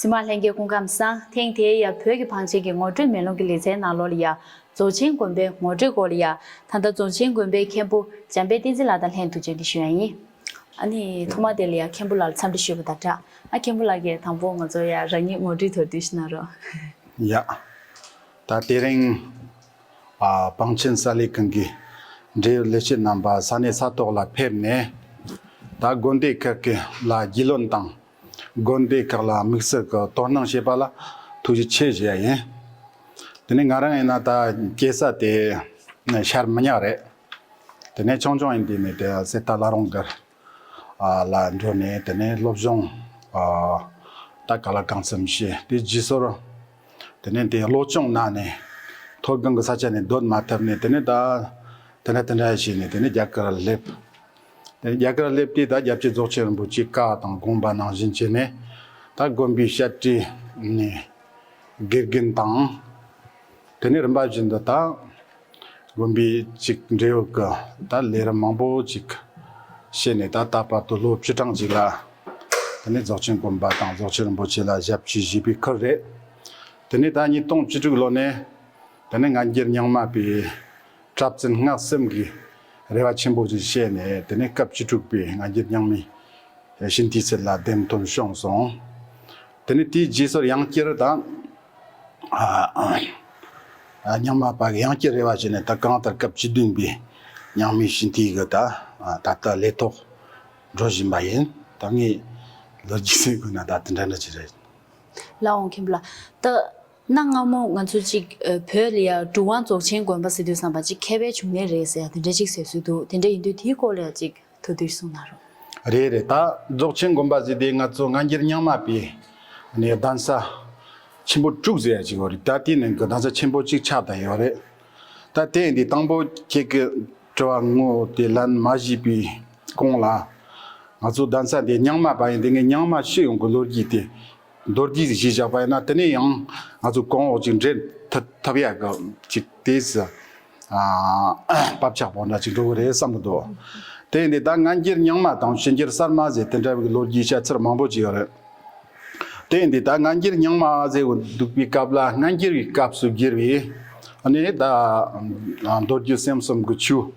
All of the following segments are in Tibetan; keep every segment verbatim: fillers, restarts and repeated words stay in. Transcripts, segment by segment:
སྲིད་དམག་ལྷན་རྒྱས་སྐུ་ཁམས་བཟང་། ཐེངས་དེའི་ཡ་བོད་ཀྱི་བང་ཆེན་གྱི་ངོ་སྤྲོད་མེ་ལོང་གི་ལེ་ཚན་ནང་ལོགས་ལ་ཡ་རྫོགས་ཆེན་དགོན་པའི་ངོ་སྤྲོད་སྐོར་ལ་ཡ། ད་ལྟ་རྫོགས་ཆེན་དགོན་པའི་མཁན་པོ་འཇམ་དཔལ་བསྟན་འཛིན་ལགས་དང་ལྷན་དུ་བཅར་འདྲི་ཞུ་ཡ་ཡིན། ཨ་ནི་ཐོག་མ་དེ་ལ་ཡ་མཁན་པོ་ལགས་ལ་འཚམས་འདྲི་ཞུས་པ་དང་སྦྲགས། ཨ་མཁན་པོ་ལགས་ཀྱིས་དང་པོ་ང་ཚོ་ཡ་རང་ཉིད་ངོ་སྤྲོད་མདོར་བསྡུས་ཤིག་གནང་རོགས། ཡ། ད་དེ་རིང་ཨ་བང་ཆེན་གསར་ལས་ཁང་གི་འབྲེལ་ཡོད་ལས་བྱེད་རྣམ་པ་ས་གནས་ས་ཐོག་ལ་ཕེབས་ནས། ད་དགོན་སྡེ་ཁག་གི་ལ་རྒྱུས་ལོན་དང་། དགོན་སྡེ་ཁག་ལ་དམིགས་བསལ་གྱི་དོ་སྣང་བྱས་པ་ལ་ཐུགས་རྗེ་ཆེ་ཞུ་ཡ་ཡིན། དེ་ནས་ང་རང་ཡིན་ན་ད་སྐྱེས་ས་དེ་ཤར་མི་ཉག་རེད། དེ་ནས་ཆུང་ཆུང་ཡིན་དུས་ནས་དེ་གསེར་རྟ་བླ་རུང་སྒར་ཨ་ལ་འགྲོ་ནས། དེ་ནས་སློབ་སྦྱོང་ཨ་ད་ག་ལ་གང་འཚམ་བྱས། དེ་རྗེས་སོར་དེ་ནས་དེ་བློ་སྦྱོང་གནང་ནས་མཐོ་སྒང་གི་ས་ཆ་ནས་སྡོད་མ་ཐུབ་ནས། དེ་ནས་ད་དེ་འདྲ་དེ་འདྲ་བྱས་ནས་དེ་ནས་རྒྱ་གར་སླེབས། དེ་རྒྱ་གར་སླེབས་དུས་ད་རྒྱལ་སྤྱི་རྫོགས་ཆེན་རིན་པོ་ཆེའི་བཀའ་དང་དགོངས་པ་ནང་བཞིན་བྱས་ནས། ད་དགོན་པའི་བཤད་གྲྭའི་ནས་དགེ་རྒན་དང་། དེ་ནས་རིམ་པ་བཞིན་དུ་ད་དགོན་པའི་ཅིག་འབྲེལ་ཡོད་ཀྱི་ད་ལས་རིམ་མང་པོ་ཅིག་བྱས་ནས། ད་ད་བར་དུ་ལོ་བཅུ་གྲངས་ཅིག་ལ་དེ་ནས་རྫོགས་ཆེན་དགོན་པ་དང་རྫོགས་ཆེན་རིན་པོ་ཆེ་ལ་ཞབས་ཕྱི་ཞུས་པའི་ཁུལ་རེད། དེ་ནས་ད་ཉིས་སྟོང་བཅུ་དྲུག་ལོ་ནས་དེ་ནས་སྔ་འགྱུར་རྙིང་མ་པའི་གྲྭ་བཙུན་སྔགས་གསུམ་གྱི་རེ་བ་ཆེན་པོ་ཞིག་བྱས་ནས། དེ་ནས་སྐབས་བཅུ་དྲུག་པའི་སྔ་འགྱུར་རྙིང་མའི་ཞི་བདེའི་ཚལ་ལ་འདེམས་ཐོན་བྱུང་སོང་། དེ་ནས་དེའི་རྗེས་སོར་ཡང་བསྐྱར་ད་ཨ་ཨ་རྙིང་མ་པ་གི་ཡང་བསྐྱར་རེ་བ་བྱས་ནས། ད་གང་ལྟར་སྐབས་བཅུ་བདུན་པའི་རྙིང་མའི་ཞི་བདེའི་གི་ད་ཨ་ད་ལྟ་ལས་ཐོག་འགྲོ་བཞིན་པ་ཡིན། ད་ངའི་ལོ་རྒྱུས་ཟེར་དགོས་ན་ད་དེ་འདྲ་འདྲ་ཅིག་རེད། ལགས་འོང་མཁན་པོ་ལགས། ད་གནའ་སྔ་མོ་ང་ཚོ་ཅིག་ཨ་བོད་ལ་ཡ་གྲུབ་དབང་རྫོགས་ཆེན་དགོན་པ་ཟེར་དུས་ཙམ་པ་ཅིག་མཁས་པའི་འབྱུང་གནས་རེད་ཟེར་ཡ་དེ་འདྲ་ཅིག་ཟེར་སྲོལ་འདུག། དེ་འདྲ་ཡིན་དུས་དེའི་སྐོར་ལ་ཡ་ཅིག་མདོར་བསྡུས་གསུངས་གནང་རོགས། རེད་རེད། ད་རྫོགས་ཆེན་དགོན་པ་ཟེར་དེ་ང་ཚོ་སྔ་འགྱུར་རྙིང་མ་པའི་ནས་གདན་ས་ཆེན་པོ་དྲུག་ཟེར་ཡ་ཅིག་ཡོད་རེད། ད་དེའི་ནང་གི་གདན་ས་ཆེན་པོ་གཅིག་ཆགས་བསྡད་ཡོད་རེད། ད་དེ་ཡིན་དུས་དང་པོ་ཁྱེད་ཀྱི་དྲི་བ་ངོ་དེ་ལན་མ་ཞུས་པའི་གོང་ལ། ང་ཚོ་གདན་ས་འདི་རྙིང་མ་པ་ཡིན་དུས། ངས་རྙིང་མ་ཤི་ཡོང་གི་ལོ་རྒྱུས་དེ་མདོར་བསྡུས་ཞིག་བཞག་པ་ཡིན་ན། དེ་ནས་ཡང་ང་ཚོ་གོང་འོག་ཅིག་འདྲེན་ཐུབ་ཐུབ་ཡག་གི་ཅིག་དེ་སུ་ཨ་བབ་ཆགས་པོ་འདྲ་ཅིག་འགྲོ་གི་རེད་བསམ་གི་འདུག། དེ་ཡིན་དུས་ད་སྔ་འགྱུར་རྙིང་མ་དང་ཕྱི་འགྱུར་གསར་མ་ཟེར་དེ་འདྲ་བའི་ལོ་རྒྱུས་བཤད་ཚུལ་མང་པོ་ཅིག་ཡོད་རེད། དེ་ཡིན་དུས་ད་སྔ་འགྱུར་རྙིང་མ་ཟེར་འདུག་པའི་སྐབས་ལ། སྔ་འགྱུར་བའི་སྐབས་སུ་གྱུར་པའི་ཨ་ནི་ད་མདོ་རྒྱུད་སེམས་གསུམ་གྱི་ཆོས་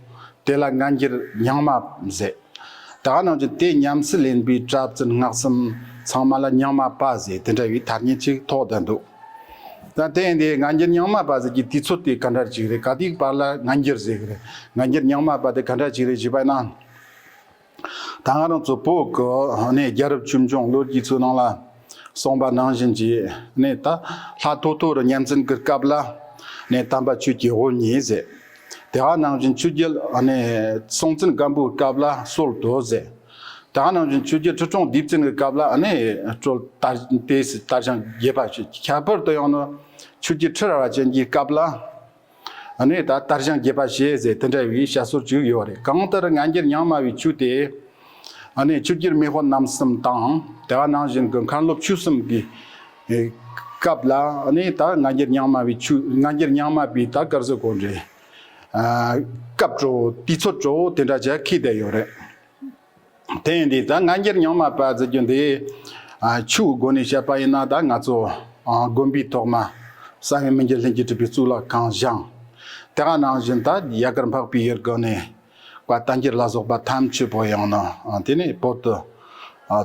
དེ་ལ་སྔ་འགྱུར་རྙིང་མ་ཟེར། ད་ག་ནང་བཞིན་དེ་ཉམས་སུ་ལེན་པའི་གྲྭ་བཙུན་སྔགས་གསུམ་ཚང་མ་ལ་རྙིང་མ་པ་ཟེར་དེ་འདྲ་བའི་ཐ་སྙད་ཅིག་ཐོགས་བསྡད་འདུག། ད་དེ་ཡིན་དུས་སྔ་འགྱུར་རྙིང་མ་པ་ཟེར་གྱི་དུས་ཚོད་དེ་ག་འདྲ་ཅིག་རེད། ག་དུས་བར་ལ་སྔ་འགྱུར་ཟེར་གི་རེད། སྔ་འགྱུར་རྙིང་མ་པ་དེ་ག་འདྲ་ཅིག་རེད་ཞུས་པ་ན། ད་ང་རང་ཚོ་བོད་ཀྱི་ནས་རྒྱལ་རབས་ཆོས་འབྱུང་ལོ་རྒྱུས་ཚོའི་ནང་ལ་གསུངས་པ་ནང་བཞིན་གྱི་ནས། ད་ལྷ་ཐོ་ཐོ་རི་གཉན་བཙན་གྱི་སྐབས་ལ་ནས་དམ་པ་ཆོས་ཀྱི་དབུ་བརྙེས་ཟེར། དེ་ག་ནང་བཞིན་ཆོས་རྒྱལ་ནས་སྲོང་བཙན་སྒམ་པོའི་སྐབས་ལ་སྲོལ་གཏོད་ཟེར། དེ་ག་ནང་བཞིན་ཆོས་རྒྱལ་ཁྲི་སྲོང་ལྡེ་བཙན་གྱི་སྐབས་ལ་ནས་སྲོལ་དར་དེ་དར་ཞིང་རྒྱས་པ་བྱས། ཁྱད་པར་དུ་ཡང་ན་ཆོས་རྒྱལ་ཁྲི་རལ་པ་ཅན་གྱི་སྐབས་ལ། ཨ་ནི་ད་དར་ཞིང་རྒྱས་པ་བྱས་ཟེར་དེ་འདྲ་བའི་བཤད་སྲོལ་ཅིག་ཡོད་རེད། གང་ལྟར་སྔ་འགྱུར་རྙིང་མ་བའི་ཆོས་དེ་ཨ་ནི་ཆོས་རྒྱལ་མེས་དབོན་རྣམ་གསུམ་དང་། དེ་ག་ནང་བཞིན་གྱི་མཁན་སློབ་ཆོས་གསུམ་གྱི་ཨེ་སྐབས་ལ་ཨ་ནི་ད་སྔ་འགྱུར་རྙིང་མ་བའི་ཆོས། སྔ་འགྱུར་རྙིང་མ་པའི་ད་ག་རེ་ཟེར་དགོས་རེད། ཨ་སྐབས་གྲོགས་དུས་ཚོད་གྲོགས་དེ་འདྲ་ཅིག་འཁེལ་བསྡད་ཡོད་རེད། དེ་ཡིན་དུས་ད་སྔ་འགྱུར་རྙིང་མ་པ་ཟེར་རྒྱུ་འདི་ཨ་ཆོས་སྒོ་ནས་བཤད་པ་ཡིན་ན། ད་ང་ཚོ་ཨ་དགོན་པའི་ཐོག་མ་བསམ་ཡས་མི་འགྱུར་ལྷུན་གྱིས་གྲུབ་པའི་གཙུག་ལག་ཁང་བཞེངས། དེ་ག་ནང་བཞིན་ད་ཡ་གར་འཕགས་པའི་ཡུལ་སྒོ་ནས་བཀའ་བསྟན་འགྱུར་ལ་སོགས་པ་ཐམས་ཅད་པོ་ཡང་ན་ཨ་དེ་ནས་བོད་དུ་ཨ་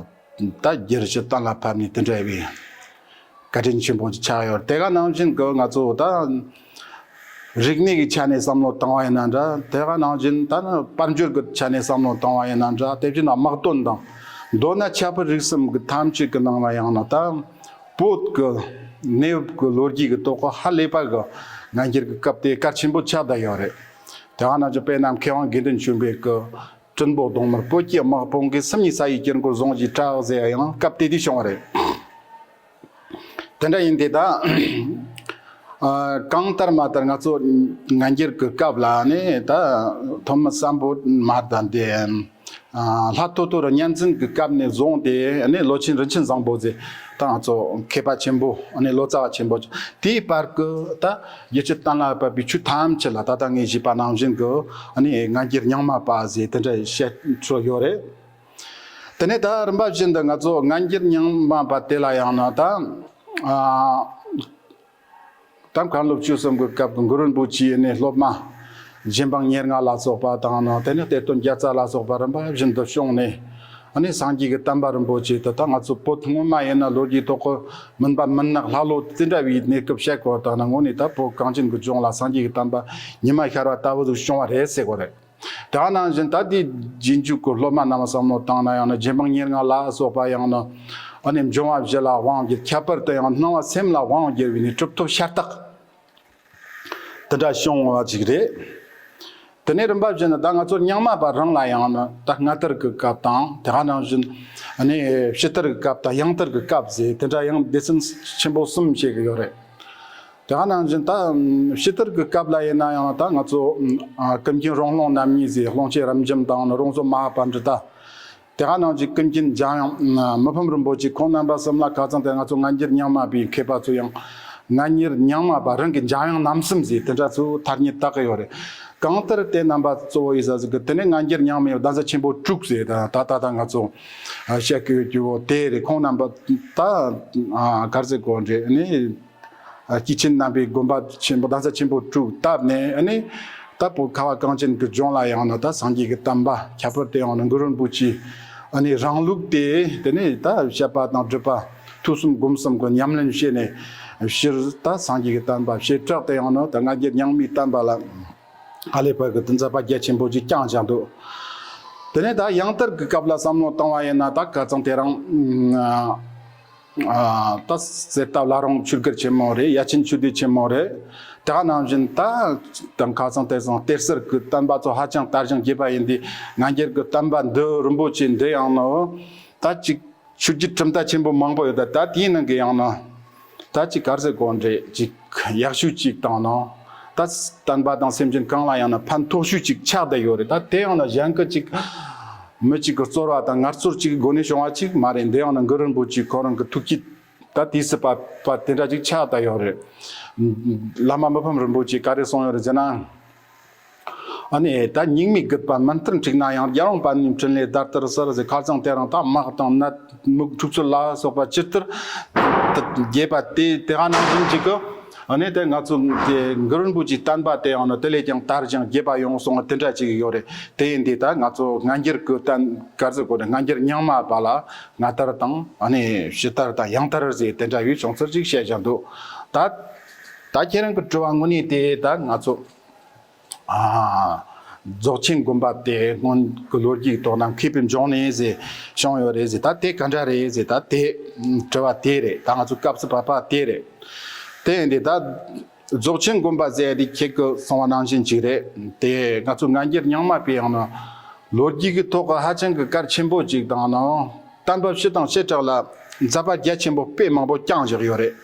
ད་རྒྱལ་སྤྱི་གཏན་ལ་ཕབ་ནས་དེ་འདྲ་བའི་བཀའ་དྲིན་ཆེན་པོ་ཆགས་ཡོད། དེ་ག་ནང་བཞིན་གྱི་ང་ཚོ་ད་རིག་གནས་ཀྱི་ཆ་ནས་བསམ་བློ་བཏང་བ་ཡིན་ན་འདྲ། དེ་ག་ནང་བཞིན་ད་ནི་དཔལ་འབྱོར་གྱི་ཆ་ནས་བསམ་བློ་བཏང་བ་ཡིན་ན་འདྲ། དེ་བཞིན་དམག་དོན་དང་། མདོར་ན་ཁྱད་པར་རིགས་གསུམ་གྱི་ཐམས་ཅད་ཀྱི་ནང་ལ་ཡང་ན་ད་བོད་ཀྱི་གནས་བབ་ཀྱི་ལོ་རྒྱུས་ཀྱི་ཐོག་ཧ་ལས་པ་གི་སྔ་འགྱུར་གྱི་སྐབས་དེ་གལ་ཆེན་པོ་ཆགས་བསྡད་ཡོད་རེད། དེ་ག་ནང་བཞིན་དཔེར་ན་མཁས་དབང་དགེ་འདུན་ཆོས་འཕེལ་གྱི་ཀྲུང་བོད་གདོང་དམར་བོད་ཀྱི་དམག་དཔུང་གིས་སུམ་གཉིས་ས་ཡི་དཀྱིལ་འཁོར་བཟུང་ཞིང་སྐྲག་ཟེར་ཡང་སྐབས་དེ་དུས་བྱུང་བ་རེད། དེ་འདྲ་ཡིན་དུས་ད་ཨ་གང་ལྟར་མ་ལྟར་ང་ཚོ་སྔ་འགྱུར་གྱི་སྐབས་ལ་ནི་ད་ཐོན་མི་སམ་བྷོ་ཊ་མ་དང་དེ་ཨ་ལྷ་ཐོ་ཐོ་རི་གཉན་བཙན་གྱི་སྐབས་ནས་བཟུང་སྟེ་ནི་ལོ་ཆེན་རིན་ཆེན་བཟང་པོ་ཟེར། ད་ང་ཚོ་མཁས་པ་ཆེན་པོ་ནི་ལོ་ཙཱ་བ་ཆེན་པོ་དེའི་བར་གྱི་ད་རྒྱལ་སྤྱི་གཏན་ལ་ཕབ་པའི་ཆོས་ཐམས་ཅད་ལ་ད་ལྟ་ངས་ཞུས་པ་ནང་བཞིན་གྱི་ནི་སྔ་འགྱུར་རྙིང་མ་པ་ཟེར་དེ་འདྲ་བཤད་སྲོལ་ཡོད་རེད། དེ་ནས་ད་རིམ་པ་བཞིན་དུ་ང་ཚོ་སྔ་འགྱུར་རྙིང་མ་པ་དེ་ལ་ཡང་ན་ད། ཨ། ད་མཁན་སློབ་བཅུ་གསུམ་གྱི་སྐབས་ཀྱི་གུ་རུ་རིན་པོ་ཆེའི་ནས་སློབ་མ། རྗེ་འབངས་ཉེར་ལྔ་ལ་སོགས་པ་དང་ནི་དེ་ནས་གཏེར་སྟོན་བརྒྱ་རྩ་ལ་སོགས་པ་རིམ་པ་བཞིན་དུ་བྱུང་ནས། ཨ་ནི་སངས་རྒྱས་ཀྱི་བསྟན་པ་རིན་པོ་ཆེ་དེ་ད་ང་ཚོ་བོད་སྔོན་མ་ཡིན་ན་ལོ་རྒྱུས་ཐོག་གི་མུན་པ་མུན་ནག་ལྷག་ལོ་དེ་འདྲ་བའི་གནས་སྐབས་བཤད་དགོས་དང་ན་དངོས་གནས་ད་བོད་གངས་ཅན་གྱི་ལྗོངས་ལ་སངས་རྒྱས་ཀྱི་བསྟན་པ་ཉི་མ་ཤར་བ་ལྟ་བུ་ཟིག་བྱུང་བ་རེད་ཟེར་དགོས་རེད། དེ་ནང་བཞིན་ད་དེའི་རྗེས་འཇུག་གི་སློབ་མ་རྣམས་བསམ་བློ་བཏང་ན་ཡང་ན་རྗེ་འབངས་ཉེར་ལྔ་ལ་སོགས་པ་ཡང་ན་ཨ་ནི་འབྱུང་བ་བཞི་ལ་དབང་བསྒྱུར། ཁྱད་པར་དུ་ཡང་སྣང་བ་སེམས་ལ་དབང་བསྒྱུར་བའི་ནི་གྲུབ་ཐོབ་ཤ་སྟག་དེ་འདྲ་བྱུང་བ་ཅིག་རེད། དེ་ནས་རིམ་པ་བཞིན་ད་ང་ཚོ་རྙིང་མ་པ་རང་ལ་ཡང་ན་ད་སྔ་དར་གྱི་སྐབས་དང་དེ་ནང་བཞིན་ཨ་ནི་ཕྱི་དར་གྱི་སྐབས་དང་ཡང་དར་གྱི་སྐབས་ཟེར་དེ་འདྲ་ཡང་སྡེ་ཚན་ཆེན་པོ་གསུམ་བྱེད་ཀྱི་ཡོད་རེད། དེ་ག་ནང་བཞིན་ད་ཕྱི་དར་གྱི་སྐབས་ལ་ཡིན་ན་ཡང་ད་ང་ཚོ་ཀུན་མཁྱེན་རོང་ལུང་རྣམ་གཉིས་ཟེར་ཀློང་ཆེན་རབ་འབྱམས་དང་རོང་ཟོམ་མ་ཧཱ་པཎྜི་ཏ། དེ་ག་ནང་བཞིན་ཀུན་མཁྱེན་འཇམ་དབྱངས་མི་ཕམ་རིན་པོ་ཆེ་ཁོང་རྣམ་པ་གསུམ་ལ་ཁ་སང་དེ་ང་ཚོ་སྔ་འགྱུར་རྙིང་མ་པའི་མཁས་པ་ཚོ་ཡང་སྔ་འགྱུར་རྙིང་མ་པ་རང་གི་འཇམ་དབྱངས་རྣམ་གསུམ་ཟེར་དེ་འདྲ་ཚོ་ཐ་སྙད་བཏགས་ཀྱི་ཡོད་རེད། གང་ལྟར་དེ་རྣམ་པ་གཙོ་བོ་ཡིན་ས་ཟིག་གི་དེ་ནས་སྔ་འགྱུར་རྙིང་མའི་གདན་ས་ཆེན་པོ་དྲུག་ཟེར་ད་ད་ད་ང་ཚོ་བཤད་ཀྱི་ཡོད་རྒྱུ་བོ་དེ་རེད། ཁོང་རྣམ་པ་ད་ག་རེ་ཟེར་དགོས་རེད་ནི། སྐྱེས་ཆེན་རྣམ་པའི་དགོན་པ་ཆེན་པོ་གདན་ས་ཆེན་པོ་དྲུག་བཏབ་ནས་ཨ་ནི་ད་བོད་ཁ་བ་གངས་ཅན་གྱི་ལྗོངས་ལ་ཡང་ན་ད་སངས་རྒྱས་ཀྱི་བསྟན་པ་ཁྱད་པར་དུ་ཡང་ན་གུ་རུ་རིན་པོ་ཆེ་ཨ་ནི་རང་ལུགས་དེ་དེ་ནས་ད་བཤད་པ་དང་སྒྲུབ་པ་ཐོས་བསམ་སྒོམ་གསུམ་གྱི་ཉམས་ལེན་བྱས་ནས་སྤྱིར་ད་སངས་རྒྱས་ཀྱི་བསྟན་པ་བྱེ་བྲག་ཏུ་ཡང་ན་ད་སྔ་འགྱུར་རྙིང་མའི་བསྟན་པ་ལ་ཨ་ལས་པ་གི་དུ་མཛད་པ་རྒྱ་ཆེན་པོ་ཅིག་བསྐྱངས་བཞག་འདུག་དེ་ནས་ད་ཡང་དར་གྱི་སྐབས་ལ་བསམ་བློ་བཏང་བ་ཡིན་ན་ད་ཁ་སང་དེ་རིང་། ཨ། ད་གསེར་རྟ་བླ་རུང་ཆོས་སྒར་ཆེན་མོ་རེད། ཡ་ཆེན་ཆོས་སྡེ་ཆེན་མོ་རེད། དེ་ག་ནང་བཞིན་ད་དང་ཁ་སང་དེ་སང་གཏེར་གསར་གྱི་བསྟན་པ་ཚོ་ཧ་ཅང་དར་ཞིང་རྒྱས་པ་ཡིན་དུས་སྔ་འགྱུར་གྱི་བསྟན་པ་འདི་རིན་པོ་ཆེ་འདི་ཡང་ནོ་ད་ཅིག་ཆོས་བརྒྱུད་གྲུབ་མཐའ་ཆེན་པོ་མང་པོ་ཡོད། ད་ད་དེའི་ནང་གི་ཡང་ནོ་ད་ཅིག་ག་རེ་ཟེར་དགོས་རེད། ཅིག་ཡག་ཤོས་ཅིག་དང་ནོ་ད་བསྟན་པ་དང་སེམས་ཅན་གང་ལ་ཡང་ན་ཕན་ཐོགས་ཤོས་ཅིག་ཆགས་བསྡད་ཡོད་རེད། ད་དེ་ཡང་ན་གཞན་གྱི་ཅིག་མི་གཅིག་གི་རྩོལ་བ་དང་ངར་རྩོལ་གཅིག་གི་སྒོ་ནས་བྱུང་བ་གཅིག་མ་རེད། འདི་ཡང་ན་གུ་རུ་རིན་པོ་ཆེ་ཁོ་རང་གི་ཐུགས་བསྐྱེད་ད་དུས་སུ་བབ་པ་དེ་འདྲ་ཅིག་ཆགས་བསྡད་ཡོད་རེད། བླ་མ་མི་ཕམ་རིན་པོ་ཆེ་ག་རེ་གསུངས་ཡོད་རེད་ཟེར་ན། ཨ་ནི་ད་སྙིགས་མའི་རྒུད་པ་མུན་ལྟར་འཁྲིགས་ན་ཡང་། རྒྱལ་བ་དཔལ་མོའི་འཕྲིན་ལས་དར་ལྟར་གསལ་ཟེར། ཁ་སང་དེ་རིང་ད་དམག་དང་ནད་མུག་འཁྲུག་རྩོད་ལ་སོགས་པ་ཇི་ལྟར་རྒྱས་པ་དེ་དེ་ག་ནང་བཞིན་ཅིག་གི་ཨ་ནི་དེ་ང་ཚོ་དེ་གུ་རུ་རིན་པོ་ཆེའི་བསྟན་པ་དེ་ཡང་ན་དེ་ལས་ཀྱང་དར་ཞིང་རྒྱས་པ་ཡོང་སོང་དེ་འདྲ་ཅིག་ཡོད་རེད། དེ་ཡིན་དུས་ད་ང་ཚོ་སྔ་འགྱུར་གྱི་བསྟན་ག་རེ་ཟེར་དགོས་རེད། སྔ་འགྱུར་རྙིང་མ་པ་ལ་སྔ་དར་དང་ཨ་ནི་ཕྱི་དར་དང་ཡང་དར་ཟེར་དེ་འདྲ་བའི་བྱུང་ཚུལ་ཅིག་བཤད་བཞག་འདུག་ད་ད་ཁྱེད་རང་གི་དྲི་བ་དངོས་གནས་དེ་ད་ང་ཚོ་ཨ་རྫོགས་ཆེན་དགོན་པ་དེ་སྔོན་གྱི་ལོ་རྒྱུས་ཐོག་ན་མཁས་པའི་འབྱུང་གནས་ཟེར་བྱུང་ཡོད་རེད་ཟེར། ད་དེ་ག་འདྲ་རེད་ཟེར། ད་དེ་དྲི་བ་དེ་རེད། ད་ང་ཚོ་སྐབས་སུ་བབ་པ་དེ་རེད། དེ་ཡིན་དུས་ད་རྫོགས་ཆེན་དགོན་པ་ཟེར་དེ་ཁྱེད་ཀྱི་གསུང་བ་ནང་བཞིན་ཅིག་རེད། དེ་ང་ཚོ་སྔ་འགྱུར་རྙིང་མ་པའི་ཡང་ན་ལོ་རྒྱུས་ཀྱི་ཐོག་གི་ཧ་ཅང་གི་གལ་ཆེན་པོ་ཅིག་དང་ནང་བསྟན་པ་སྤྱི་དང་བྱེ་བྲག་ལ་མཛད་པ་རྒྱ་ཆེན་པོ་དཔེ་མང་པོ་བསྐྱངས་བཞག་ཡོད་རེད།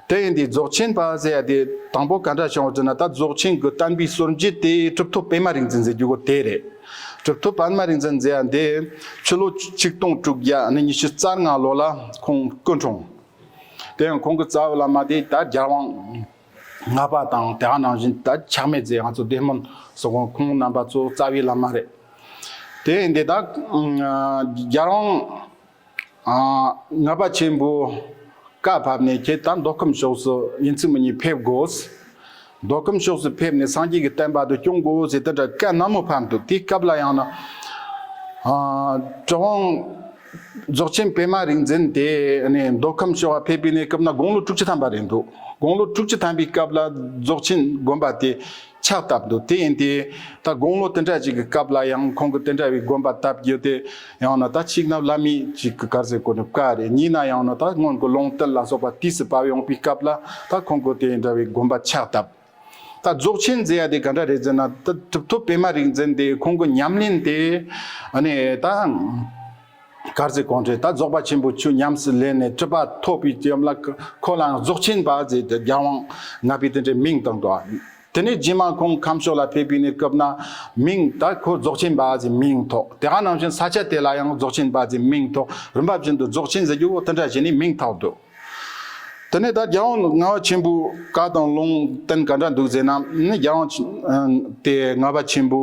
དེ་ཡིན་དུས་རྫོགས་ཆེན་པ་ཟེར་ཡ་དེ་དང་པོ་ག་འདྲ་བྱུང་བ་ཟེར་ན། ད་རྫོགས་ཆེན་གྱི་བསྟན་པའི་སྲོལ་འབྱེད་དེ་གྲུབ་ཐོབ་པད་མ་རིག་འཛིན་ཟེར་རྒྱུ་གོ་དེ་རེད། གྲུབ་ཐོབ་པད་མ་རིག་འཛིན་ཟེར་ཡ་དེ་ཕྱི་ལོ་ཆིག་སྟོང་དྲུག་བརྒྱ་ནི་ཉི་ཤུ་རྩ་ལྔ་ལོ་ལ་ཁོང་སྐུ་འཁྲུངས། དེ་ཡང་ཁོང་གི་རྩ་བའི་བླ་མ་དེ་ད་རྒྱལ་དབང་ལྔ་པ་དང་དེ་ག་ནང་བཞིན་ད་ཆགས་མེད་ཟེར་ང་ཚོ་བདེ་སྨོན་སོགས་ཁོང་རྣམ་པ་ཚོ་རྩ་བའི་བླ་མ་རེད། དེ་ཡིན་དུས་ད་རྒྱལ་དབང་ལྔ་པ་ཆེན་པོ་བཀའ་ཕབ་ནས་ཁྱེད་ད་མདོ་ཁམས་ཕྱོགས་སུ་ཡིན་ཚུལ་མི་ཉིད་ཕེབས་དགོས། མདོ་ཁམས་ཕྱོགས་སུ་ཕེབས་ནས་སངས་རྒྱས་ཀྱི་བསྟན་པ་དེ་སྐྱོང་དགོས་ཟེར་དེ་འདྲ་བཀའ་ནན་མོ་ཕབ་འདུག་དེའི་སྐབས་ལ་ཡང་ན་ཨ་གྲུབ་དབང་རྫོགས་ཆེན་པད་མ་རིག་འཛིན་དེ་ནས་མདོ་ཁམས་ཕྱོགས་ལ་ཕེབས་པའི་གནས་སྐབས་ན་དགུང་ལོ་དྲུག་ཅུ་ཐམ་པ་རེད་འདུག་དགུང་ལོ་དྲུག་ཅུ་ཐམ་པའི་སྐབས་ལ་རྫོགས་ཆེན་དགོན་པ་དེ་ཕྱག་བཏབ་འདུག་དེ་ཡིན་དུས་ད་དགུང་ལོ་དེ་འདྲ་ཅིག་གི་སྐབས་ལ་ཡང་ཁོང་གིས་དེ་འདྲ་བའི་དགོན་པ་བཏབ་རྒྱུ་དེ་ཡང་ན་ད་གཅིག་ན་བླ་མའི་ཅིག་གི་ག་རེ་ཟེར་དགོས་ནི་བཀའ་རེད། གཉིས་ན་ཡང་ན་ད་སྔོན་གྱི་ལུང་བསྟན་ལ་སོགས་པ་དུས་སུ་བབས་ཡོང་པའི་སྐབས་ལ་ད་ཁོང་གིས་དེ་འདྲ་བའི་དགོན་པ་ཕྱག་བཏབ། ད་རྫོགས་ཆེན་ཟེར་ཡ་དེ་ག་འདྲ་རེད་ཟེར་ན། ད་གྲུབ་ཐོབ་པད་མ་རིག་འཛིན་དེ་ཁོང་གི་ཉམས་ལེན་དེ་ཨ་ནི་ད་ག་རེ་ཟེར་དགོས་རེད། ད་རྫོགས་པ་ཆེན་པོའི་ཆོས་ཉམས་སུ་ལེན་ནས་གྲུབ་པ་ཐོབ་པའི་དུས་ལ་ཁོ་ལའང་རྫོགས་ཆེན་པ་ཟེར་ཏེ་རྒྱལ་དབང་ལྔ་པས་དེ་འདྲའི་མིང་བཏགས་འདུག་དེ་ནས་རྗེས་མ་ཁོང་ཁམས་ཕྱོགས་ལ་ཕེབས་པའི་གནས་སྐབས་ན་མིང་ད་ཁོ་རྫོགས་ཆེན་པ་ཟེར་མིང་ཐོགས། དེ་ག་ནང་བཞིན་ས་ཆ་དེ་ལ་ཡང་རྫོགས་ཆེན་པ་ཟེར་མིང་ཐོགས། རིམ་པ་བཞིན་དུ་རྫོགས་ཆེན་ཟེར་རྒྱུ་བོ་དེ་འདྲ་བྱས་ནས་མིང་ཐོགས་འདུག་དེ་ནས་ད་རྒྱལ་དབང་ལྔ་པ་ཆེན་པོའི་བཀའ་དང་ལུང་བསྟན་ག་འདྲ་འདུག་ཟེར་ན་ནི། རྒྱལ་དབང་དེ་ལྔ་པ་ཆེན་པོ་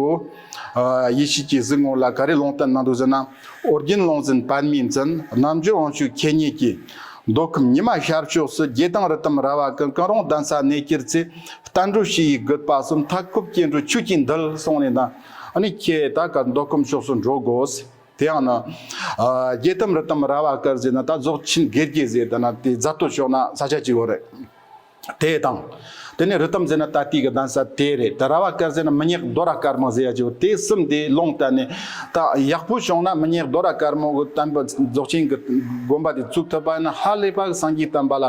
ཡེ་ཤེས་ཀྱི་གཟིགས་ངོ་ལ་ག་རེ་ལུང་བསྟན་གནང་འདུག་ཟེར་ན། ཨོ་རྒྱན་ལུང་འཛིན་པདྨས་འཛིན། རྣལ་འབྱོར་དབང་ཕྱུག་ཁྱེད་ཉིད་ཀྱིས། མདོ་ཁམས་ཉི་མ་ཤར་ཕྱོགས་སུ། རྒྱལ་དང་རི་དམ་ར་བ་ཀུན། གང་རུང་གདན་ས་གནས་གྱུར་ཚེ། བསྟན་འགྲོ་ཞི་ཡི་རྒུད་པ་གསུམ། མཐའ་འཁོབ་སྐྱེ་འགྲོ་ཆོས་ཀྱི་མདུད། གསུངས་ནས་ད། ཨ་ནི་ཁྱེད་ད་ག་མདོ་ཁམས་ཕྱོགས་སུ་འགྲོ་དགོས། དེ་ཡང་ན། ཨ་རྒྱལ་དམ་རི་དམ་ར་བ་ཀུན་ཟེར་ན་ད་རྫོགས་ཆེན་དགེ་རྒྱས་ཟེར། ད་ན་དེ་རྫ་སྟོད་ཕྱོགས་ན་ས་ཆ་གཅིག་ཡོད་རེད། དེ་དང་། དེ་ནས་རི་དམ་ཟེར་ན་ད་ལྟའི་གི་གདན་ས་དེ་རེད། ད་ར་བ་ཀུན་ཟེར་ན་མི་ཉག་རྡོ་ར་དཀར་མོ་ཟེར་ཡ་ཅིག་ཡོད། དེ་གསུམ་དེ་ལུང་བསྟན་ནས། ད་ཡག་པོ་བྱུང་ན་མི་ཉག་རྡོ་ར་དཀར་མོ་གི་བསྟན་པ་རྫོགས་ཆེན་གྱི་དགོན་པ་དེ་བཙུགས་ཐུབ་པ་ཡིན་ན་ཧ་ལས་པ་གི་སངས་རྒྱས་བསྟན་པ་ལ་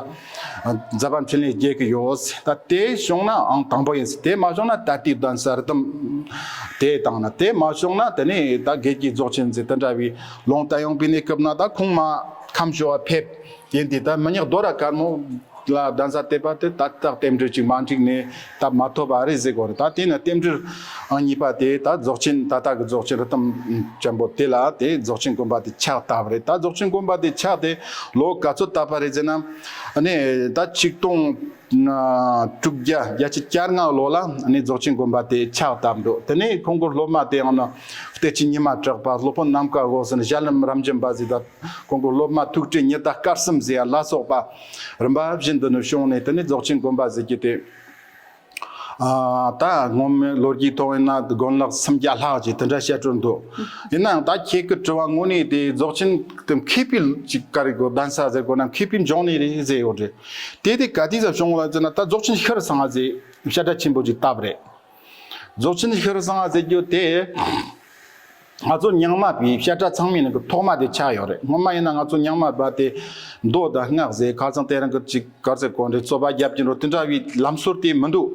མཛད་པ་འཕྲིན་ལས་རྒྱས་ཀྱི་ཡོད། ད་དེ་བྱུང་ན་ཨང་དང་པོ་ཡིན། དེ་མ་བྱུང་ན་ད་ལྟའི་གདན་ས་རི་དམ་དེ་དང་ན། དེ་མ་བྱུང་ན་དེ་ནས་ད་དགེ་རྒྱས་རྫོགས་ཆེན་ཟེར་དེ་འདྲ་བའི་ལུང་བསྟན་ཡོང་པའི་གནས་སྐབས་ན། ད་ཁོང་མ་ཁམས་ཕྱོགས་ཕེབས་ཡིན་དེ། ད་མི་ཉག་རྡོ་ར་དཀར་མོ་ལ་གདན་ས་གཏད་པ་དེ་ད་ལྟ་རྟེན་འབྲེལ་ཅིག་མ་འགྲིག་ནས་ད་མ་ཐོབ་པ་རེད་ཟེར་དགོས་རེད། ད་དེ་ནས་རྟེན་འབྲེལ་ཨང་གཉིས་པ་དེ་ད་རྫོགས་ཆེན། ད་ལྟ་གི་རྫོགས་ཆེན་རི་དམ་ཆེན་པོ་དེ་ལ་དེ་རྫོགས་ཆེན་དགོན་པ་དེ་ཕྱག་བཏབ་པ་རེད། ད་རྫོགས་ཆེན་དགོན་པ་དེ་ཕྱག་དེ་ལོ་ག་ཚོད་བཏབ་པ་རེད་ཟེར་ན། ཨ་ནི་ད་ཆིག་སྟོང་དྲུག་བརྒྱ་བརྒྱད་ཅུ་གྱ་ལྔ་ལོ་ལ་ཨ་ནི་རྫོགས་ཆེན་དགོན་པ་དེ་ཕྱག་བཏབ་འདུག་དེ་ནས་ཁོང་གི་སློབ་མ་དེ་ཡང་ན་བསྟན་སྤྱི་ཉི་མ་གྲགས་པ། སློབ་དཔོན་ནམ་མཁའ་དབུ་ཟེར་ན། ཞྭ་ལུམ་རབ་འབྱམས་པ་ཟེར། ད་ཁོང་གི་སློབ་མ་ཐུགས་སྤྲུལ་ཉི་ཟླ་སྐར་གསུམ་ཟེར་ཡ་ལ་སོགས་པ་རིམ་པ་བཞིན་དུ་ནི་བྱུང་ནས། དེ་ནས་རྫོགས་ཆེན་དགོན་པ་ཟེར་རྒྱུ་དེ། ཨ་ད་སྔོན་མའི་ལོ་རྒྱུས་ཐོག་ཡིན་ན་དགོན་ལག་སུམ་བརྒྱ་ལྷག་ཅིག་དེ་འདྲ་བཤད་སྲོལ་འདུག་ཡིན་ནའང་ད་ཁྱེད་ཀྱི་དྲི་བ་དངོས་གནས་དེ་རྫོགས་ཆེན་དེ་མཁས་པའི་ཅིག་ག་རེ་གོ་གདན་ས་ཟེར་དགོས་ན། མཁས་པའི་འབྱུང་གནས་རེད་ཟེར་ཡོད་རེད། དེ་དེ་ག་དུས་ཙམ་བྱུང་བ་ཟེར་ན། ད་རྫོགས་ཆེན་ཤྲཱི་སེང་གེ་ཟེར་བཤད་གྲྭ་ཆེན་པོ་ཅིག་བཏབ་རེད། རྫོགས་ཆེན་ཤྲཱི་སེང་གེ་ཟེར་རྒྱུ་དེ། ང་ཚོ་རྙིང་མ་པའི་བཤད་གྲྭ་ཚང་མའི་ནང་གི་ཐོག་མ་དེ་ཆགས་ཡོད་རེད། སྔོན་མ་ཡིན་ན་ང་ཚོ་རྙིང་མ་པ་དེ་མདོ་དང་སྔགས་ཟེར། ཁ་སང་དེ་རིང་གི་ཅིག་ག་རེ་ཟེར་དགོས་རེད། རྩོད་པ་རྒྱབ་ཀྱི་འགྲོ་དེ་འདྲ་བའི་ལམ་སྲོལ་དེ་མི་འདུག་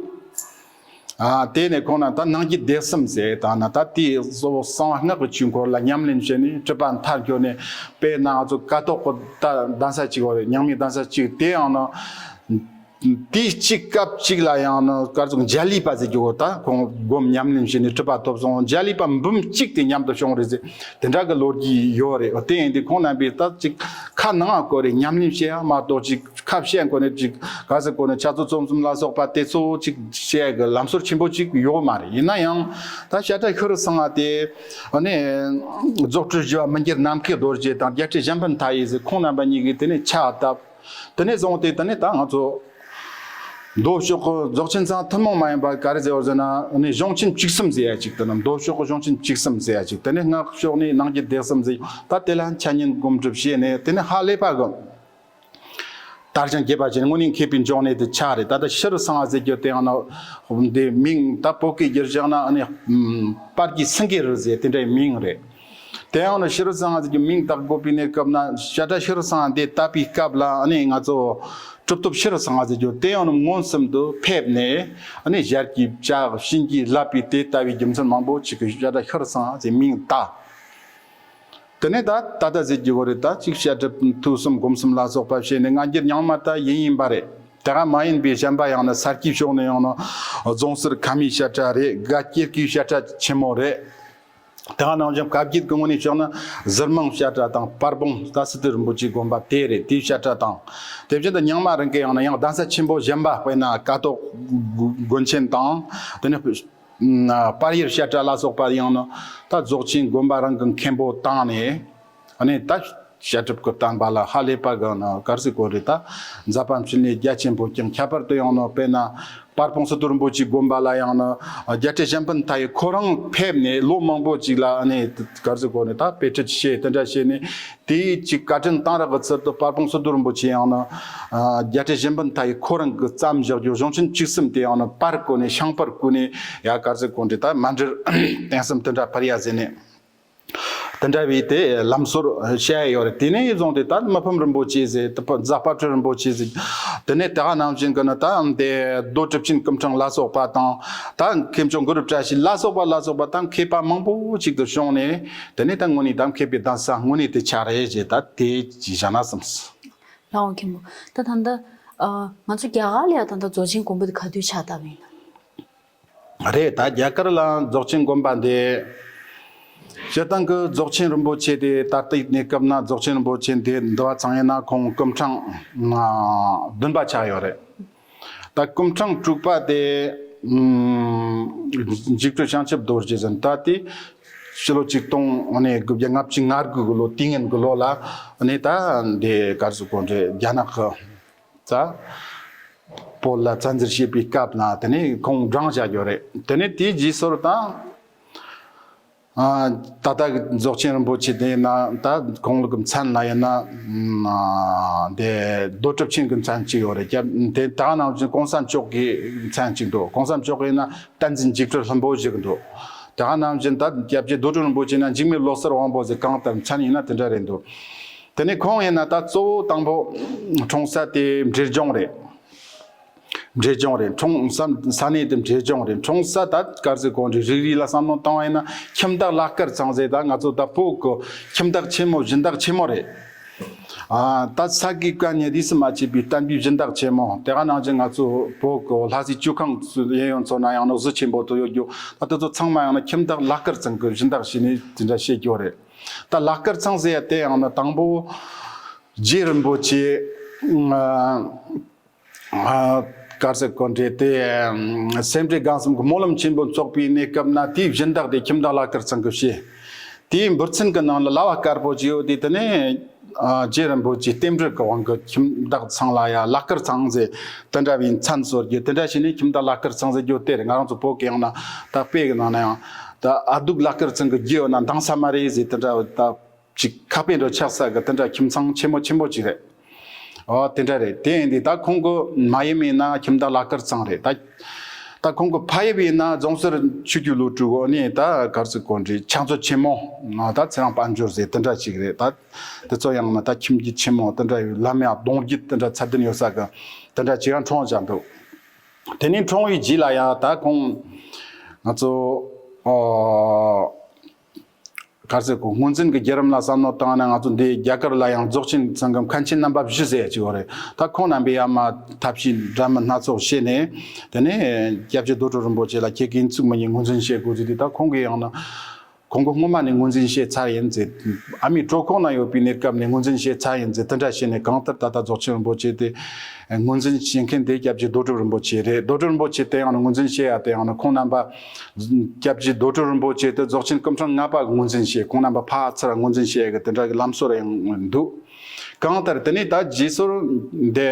ཨ་དེ་ནས་ཁོང་ན་ད་སྣང་བརྒྱུད་སྡེ་གསུམ་ཟེར། ད་ན་ད་དེའི་གཙོ་བོ་གསང་བ་སྔགས་ཀྱི་ཆོས་འཁོར་ལ་ཉམས་ལེན་བྱས་ནས་གྲུབ་པ་མཐར་གྱུར་ནས། དཔེར་ན་ང་ཚོ་ཀཿཐོག་གི་ད་གདན་ས་གཅིག་ཡོད་རེད། རྙིང་མའི་གདན་ས་གཅིག་དེ་ཡང་ན། དེའི་གཅིག་སྐབས་གཅིག་ལ་ཡང་ནི་ག་རེ་ཟེར། འཇའ་ལུས་པ་ཟེར་རྒྱུ་བོ། ད་ཁོང་སྒོམ་ཉམས་ལེན་བྱས་ནས་གྲུབ་པ་ཐོབ་སོང་། འཇའ་ལུས་པ་འབུམ་གཅིག་དེ་མཉམ་དུ་བྱུང་རེད་ཟེར། དེ་འདྲ་གི་ལོ་རྒྱུས་ཡོད་རེད། དེ་ཡིན་དུས་ཁོང་རྣམ་པས་ད་ཅིག་ཁ་ནང་ང་བསྐོར་རེ་ཉམས་ལེན་བྱེད་ཡ་མ་གཏོགས། ཅིག་ཁ་བཤད་གོ་ནས་ཅིག་ག་ཟེར་གོ་ནས་ཕྱག་མཛོད་རྩོམ་གསུམ་ལ་སོགས་པ་དེ་ཚོ་ཅིག་བཤད་གི་ལམ་སྲོལ་ཆེན་པོ་ཅིག་ཡོད་མ་རེད། ཡིན་ན་ཡང་ད་བཤད་གྲྭ་ཤྲཱི་སེང་གེ་དེ་ནི་རྫོགས་སྤྲུལ་བཞི་པ་མི་འགྱུར་ནམ་མཁའི་རྡོ་རྗེ་དང་རྒྱལ་སྲས་གཞན་ཕན་མཐའ་ཡས་ཟེར། ཁོང་རྣམ་པ་གཉིས་ཀྱིས་དེ་ནས་ཕྱག་བཏབ། དེ་ནས་བཟུང་སྟེ་དེ་ནས་ད་ང་ཚོ་མདོ་ཕྱོགས་ཀྱི་རྫོགས་ཆེན་ཚང་ཐུན་མོང་མ་ཡིན་པ་ག་རེ་ཟེར་བ་ཟེར་ན། ཨ་ནི་གཞུང་ཆེན་བཅུ་གསུམ་ཟེར་ཡ་ཅིག་དེ་ནི་མདོ་ཕྱོགས་ཀྱི་གཞུང་ཆེན་བཅུ་གསུམ་ཟེར་ཡ་ཅིག་དེ་ནས་སྔགས་ཕྱོགས་ནས་སྣང་བརྒྱུད་སྡེ་གསུམ་ཟེར། ད་དེ་ལ་འཆད་ཉན་སྒོམ་སྒྲུབ་བྱས་ནས། དེ་ནས་ཧ་ལས་པ་གི་དར་ཞིང་རྒྱས་པ་བྱས་ནས་དངོས་གནས་མཁས་པའི་འབྱུང་གནས་དེ་ཆགས་རེད། ད་ལྟ་ཤྲཱི་སེང་གེ་ཟེར་རྒྱུ་དེ་ཡང་ན་འདི་མིང་ད་བོད་སྐད་བསྒྱུར་བཞག་ན་ཨ་ནི་པར་གྱི་སེང་གེ་རི་ཟེར་དེ་འདྲའི་མིང་རེད། དེ་ཡང་ནི་ཤྲཱི་སེང་གེ་ཟེར་རྒྱུ་མིང་བཏགས་དགོས་པའི་གནས་སྐབས་ན། བཤད་གྲྭ་ཤྲཱི་སེང་གེ་དེ་བཏབ་པའི་སྐབས་ལ་ཨ་ནི་ང་ཚོ་གྲུབ་ཐོབ་ཤྲཱི་སེང་གེ་ཟེར་རྒྱུ་དེ་ཡང་ནི་མངོན་སུམ་དུ་ཕེབས་ནས། ཨ་ནི་ཞལ་གྱིས་བཅགས། བྱིན་གྱིས་བརླབས་པའི་དེ་ལྟ་བུའི་རྒྱུ་མཚན་མང་པོ་ཅིག་གིས་བཤད་གྲྭ་ཤྲཱི་སེང་གེ་ཟེར་མིང་བཏགས། དེ་ནས་ད་ད་ལྟ་ཟེར་རྒྱུ་བོ་རེད། ད་ཅིག་བཤད་སྒྲུབ་ཐུགས་གསུམ་སྒོམ་གསུམ་ལ་སོགས་པ་བྱས་ནས་སྔ་འགྱུར་རྙིང་མ་ད་ཡིན་ཡིན་པ་རེད། དེ་ག་མ་ཡིན་པའི་གཞན་པ་ཡང་ན་ས་དཀྱིལ་ཕྱོགས་ནས་ཡང་ན་རྫོང་གསར་ཁ་མིའི་བཤད་གྲྭ་རེད། སྒ་སྐྱེ་རྒུའི་བཤད་གྲྭ་ཆེན་མོ་རེད། དེ་ག་ནང་བཞིན་བཀའ་བརྒྱུད་ཀྱི་ངོས་ནས་བཤད་ན་ཟུར་མང་བཤད་གྲྭ་དང་། པར་སྤུངས་ད་སི་ཏུ་རིན་པོ་ཆེའི་དགོན་པ་དེ་རེད། དེའི་བཤད་གྲྭ་དང་། དེ་བཞིན་དུ་རྙིང་མ་རང་གི་ཡང་ན་ཡང་གདན་ས་ཆེན་པོ་གཞན་པ། དཔེར་ན་ཀཿཐོག་དགོན་ཆེན་དང་། དེ་ནས་ཨ་པར་ཡུལ་བཤད་གྲྭ་ལ་སོགས་པ་ཡང་ན་ད་རྫོགས་ཆེན་དགོན་པ་རང་གི་མཁན་པོ་བཏང་ནས། ཨ་ནི་ད་བཤད་སྒྲུབ་ཀྱི་བསྟན་པ་ལ་ཧ་ལས་པ་གི་ན་ག་རེ་ཟེར་དགོས་རེད། ད་མཛད་པ་འཕྲིན་ལས་རྒྱ་ཆེན་པོ་བསྐྱངས། ཁྱད་པར་དུ་ཡང་ན་དཔེར་ན་པར་སྤུངས་སི་ཏུ་རིན་པོ་ཆེའི་དགོན་པ་ལ་ཡང་ན་རྒྱལ་སྲས་གཞན་ཕན་མཐའ་ཡས་ཁོ་རང་ཕེབས་ནས་ལོ་མང་པོ་ཅིག་ལ་ཨ་ནི་ག་རེ་ཟེར་དགོས་རེད། ད་དཔེ་ཁྲིད་བྱས། དེ་འདྲ་བྱས་ནས་དེའི་ཅིག་བཀའ་དྲིན་གཏང་རག་གི་ཚུལ་དུ་པར་སྤུངས་སི་ཏུ་རིན་པོ་ཆེ་ཡང་ན་རྒྱལ་སྲས་གཞན་ཕན་མཐའ་ཡས་ཁོ་རང་གིས་བརྩམས་བཞག་རྒྱུ་གཞུང་ཆེན་བཅུ་གསུམ་དེ་ཡང་ན་པར་བརྐོས་ནས་ཤིང་པར་བརྐོས་ནས་ཡ་ག་རེ་ཟེར་དགོས་རེད། ད་མཎྜལ་རྟེན་གསུམ་དེ་འདྲ་ཕུལ་ཡ་ཟེར་ནས། དེ་འདྲ་བའི་དེ་ལམ་སྲོལ་བཤད་ཡོད་རེད། དེ་ནས་བཟུང་སྟེ་ད་མི་ཕམ་རིན་པོ་ཆེ་ཟེར། ད་རྫ་དཔལ་སྤྲུལ་རིན་པོ་ཆེ་ཟེར། དེ་ནས་དེ་ག་ནང་བཞིན་གྱི་ནི་ད་དེ་རྡོ་གྲུབ་ཆེན་སྐུ་ཕྲེང་ལ་སོགས་པ་དང་། ད་མཁས་མཆོག་གུ་རུ་བཀྲ་ཤིས་ལ་སོགས་པ་ལ་སོགས་པ་ད་མཁས་པ་མང་པོ་ཅིག་ཏུ་བྱུང་ནས། དེ་ནས་ད་དངོས་གནས་ད་མཁས་པའི་གདན་ས་དངོས་གནས་དེ་ཆགས་རེད་ཅེས་ད་དེ་ཅིག་བཞག་ན་བསམས། ལགས་འོང་མཁན་པོ། ད་ད་ལྟ་ཨ་ང་ཚོ་རྒྱ་གར་ལ་ཡང་ད་ལྟ་རྫོགས་ཆེན་དགོན་པ་དེ་ག་དུས་ཕྱག་བཏབ་ཡིན་ན། རེད། ད་རྒྱ་གར་ལ་རྫོགས་ཆེན་དགོན་པ་འདི་ སྤྱིར་བཏང་གི་རྫོགས་ཆེན་རིན་པོ་ཆེ་དེ་ད་ལྟའི་གནས་སྐབས་ན་རྫོགས་ཆེན་རིན་པོ་ཆེ་འདི་འདི་བ་ཚང་ཡིན་ན་ཁོང་སྐུ་ཕྲེང་ཨ་བདུན་པ་ཆགས་ཡོད་རེད། ད་སྐུ་ཕྲེང་དྲུག་པ་དེ་ཨམ་འཇིགས་བྲལ་བྱང་ཆུབ་རྡོ་རྗེ་ཟེར། ད་དེ་ཕྱི་ལོ་ཆིག་སྟོང་ཨ་ནི་དགུ་བརྒྱ་ལྔ་བཅུ་ང་དགུ་གི་ལོ་དུས་ངན་གི་ལོ་ལ་ཨ་ནི་ད་འདི་ག་རེ་ཟེར་དགོས་རེད། རྒྱ་ནག་གི་ད་བོད་ལ་བཙན་འཛུལ་བྱེད་པའི་སྐབས་ན་དེ་ནས་ཁོང་བགྲངས་བྱ་རྒྱུ་རེད། དེ་ནས་དེའི་རྗེས་སོར་དང་ཨ་ད་ལྟ་གི་རྫོགས་ཆེན་རིན་པོ་ཆེ་དེ་ཡིན་ན་ད་ཁོང་ལུགས་ཀྱི་མཚན་ལ་ཡིན་ན་ཨ་དེ་རྡོ་གྲུབ་ཆེན་གྱི་མཚན་གཅིག་ཡོད་རེད། སྐབས་དེ་ད་ནང་བཞིན་གོང་ས་མཆོག་གི་མཚན་གཅིག་འདུག་གོང་ས་མཆོག་གི་ཡིན་ན་བསྟན་འཛིན་འཇིགས་བྲལ་ལྷུན་པོ་ཞིག་འདུག་དེ་ནང་བཞིན་ད་སྐྱབས་རྗེ་རྡོ་གྲུབ་རིན་པོ་ཆེ་ན་འཇིགས་མེད་བློ་གསལ་དབང་པོ་ཟེར། གང་ལྟར་མཚན་ཡིན་ན་དེ་འདྲ་རེད་འདུག་དེ་ནས་ཁོང་ཡིན་ན་ད་གཙོ་བོ་དང་པོ་འཁྲུངས་ས་དེ་འབྲས་ལྗོངས་རེད། འབྲས་ལྗོངས་རེད། འཁྲུངས་ས་ས་གནས་དེ་འབྲས་ལྗོངས་རེད། འཁྲུངས་ས་ད་ག་རེ་ཟེར་དགོས་རེད། རིགས་རིགས་ལ་བསམ་བློ་བཏང་བ་ཡིན་ན་ཁྱིམ་བདག་ལྷ་དཀར་ཚང་ཟེར། ད་ང་ཚོ་ད་བོད་ཀྱི་ཁྱིམ་བདག་ཆེན་མོ་སྦྱིན་བདག་ཆེན་མོ་རེད། ཨ་ད་ས་དགུ་བཀའ་གཉན་རིས་སུ་མ་ཆད་པའི་བསྟན་པའི་སྦྱིན་བདག་ཆེན་མོ། དེ་ག་ནང་བཞིན་ང་ཚོ་བོད་ཀྱི་ལྷ་སའི་ཆོས་ཁང་ཡིན་ཡང་ཚོ་ན་ཡང་ན་གཟི་ཆེན་པོ་དུ་ཡོད་རྒྱུ། ད་དེ་ཚོ་ཚང་མ་ཡང་ན་ཁྱིམ་བདག་ལྷ་དཀར་ཚང་གི་སྦྱིན་བདག་བྱས་ནས་དེ་འདྲ་བྱེད་རྒྱུ་རེད། ད་ལྷ་དཀར་ཚང་ཟེར་ཡ་དེ་ཡང་ན་དང་པོ་རྗེ་རིན་པོ་ཆེ་ཨ་ཨ་ག་རེ་ཟེར་དགོས་རེད། དེ་སེམས་ཅན་གང་གསུམ་གྱི་སྨོན་ལམ་ཆེན་པོ་འཚོགས་པའི་གནས་སྐབས་ན་དེའི་སྦྱིན་བདག་དེ་ཁྱིམ་བདག་ལྷ་དཀར་ཚང་གིས་བྱས། དེའི་འབུར་ཚན་གྱི་ནང་ལ་གླ་བ་དཀར་པོ་ཅིག་ཡོད་དེ། དེ་ནས་ཨ་རྗེ་རིན་པོ་ཆེ་རྟེན་འབྲེལ་གྱི་དབང་གིས་ཁྱིམ་བདག་ཚང་ལ་ཡ་ལྷ་དཀར་ཚང་ཟེར་དེ་འདྲ་བའི་མཚན་གསོལ་རྒྱུ། དེ་འདྲ་བྱས་ནས་ཁྱིམ་བདག་ལྷ་དཀར་ཚང་ཟེར་རྒྱུ་དེ་རེད། ང་རང་ཚོ་བོད་ཀྱི་ཡང་ན་ད་དཔེ་གི་ནང་ན་ཡང་ད་ཨ་སྡུག་ལྷ་དཀར་ཚང་གི་རྒྱུ་ཡོད་ན་འདང་ས་མ་རེད་ཟེར། དེ་འདྲ་ད་ཅིག་ཁ་དཔེ་འདྲ་ཆགས་ས་གི་དེ་འདྲ་ཁྱིམ་ཚང་ཆེན་མོ་ཆེན་པོ་ཅིག་རེད། ཨོ་དེ་འདྲ་རེད། དེ་ཡིན་དུས་ད་ཁོང་གི་མ་ཡུམ་ཡིན་ན་ཁྱིམ་བདག་ལྷ་དཀར་ཚང་རེད། ད་ད་ཁོང་གི་ཕ་ཡུལ་ཡིན་ན་རྫོང་སར་ཆོས་རྒྱལ་ལོ་དྲུག་འོ་ནས་ད་ག་རེ་ཟེར་དགོས་རེད། ཕྱག་མཛོད་ཆེན་མོ་ད་ཚེ་རིང་དཔལ་འབྱོར་ཟེར་དེ་འདྲ་ཅིག་རེད། ད་དེ་ཚོ་ཡང་ན་ད་ཁྱིམ་རྒྱུད་ཆེན་མོ་དེ་འདྲ་ཡོད། ལམ་ཡང་གདུང་རྒྱུད་དེ་འདྲ་ཚད་ལྡན་ཡོད་ས་གི་དེ་འདྲ་ཅིག་ཡང་འཁྲུངས་བཞག་འདུག་དེ་ནས་འཁྲུངས་པའི་རྗེས་ལ་ཡང་ད་ཁོང་ང་ཚོ་ཨོ་ག་རེ་ཟེར་དགོས། སྔོན་འཛིན་གྱི་བརྒྱུད་རིམ་ལ་བསམ་བློ་བཏང་ན་ང་ཚོ་འདི་རྒྱ་གར་ལ་ཡང་རྫོགས་ཆེན་ཚང་གི་མཁན་ཆེན་རྣམ་པ་བཞི་ཟེར་ཡ་ཅིག་ཡོད་རེད། ད་ཁོང་རྣམ་པས་ཡར་མར་ཐབས་ཤེས་འདྲ་མིན་སྣ་ཚོགས་བྱས་ནས་དེ་ནས་སྐྱབས་རྗེ་རྡོ་གྲུབ་རིན་པོ་ཆེ་ལ་ཁྱེད་ཀྱིས་ཡིན་ཚུགས་མི་ཉན་ངོས་འཛིན་བྱེད་དགོས་ཟེར་དུས། ད་ཁོང་གིས་ཡང་ན་ཁོང་གིས་སྔོན་མ་ནས་ངོས་འཛིན་བྱས་ཚར་ཡིན་ཟེར། ཨ་མའི་གྲོད་ཁོག་ན་ཡོད་པའི་གནས་སྐབས་ནས་ངོས་འཛིན་བྱས་ཚར་ཡིན་ཟེར། དེ་འདྲ་བྱས་ནས་གང་ལྟར་ད་ལྟ་རྫོགས་ཆེན་རིན་པོ་ཆེ་དེ་ངོས་འཛིན་བྱེད་མཁན་དེ་སྐྱབས་རྗེ་རྡོ་གྲུབ་རིན་པོ་ཆེ་རེད། རྡོ་གྲུབ་རིན་པོ་ཆེ་དེ་ཡང་ན་ངོས་འཛིན་བྱེད་ཡ་དེ་ཡང་ན་ཁོང་རྣམ་པ་སྐྱབས་རྗེ་རྡོ་གྲུབ་རིན་པོ་ཆེ་དེ་རྫོགས་ཆེན་སྐུ་ཕྲེང་ལྔ་པ་གི་ངོས་འཛིན་བྱེད། ཁོང་རྣམ་པ་ཕར་ཚུར་ངོས་འཛིན་བྱེད་ཡ་གི་དེ་འདྲ་གི་ལམ་སྲོལ་ཡང་འདུག་གང་ལྟར་དེ་ནས་ད་རྗེས་སོར་འདི་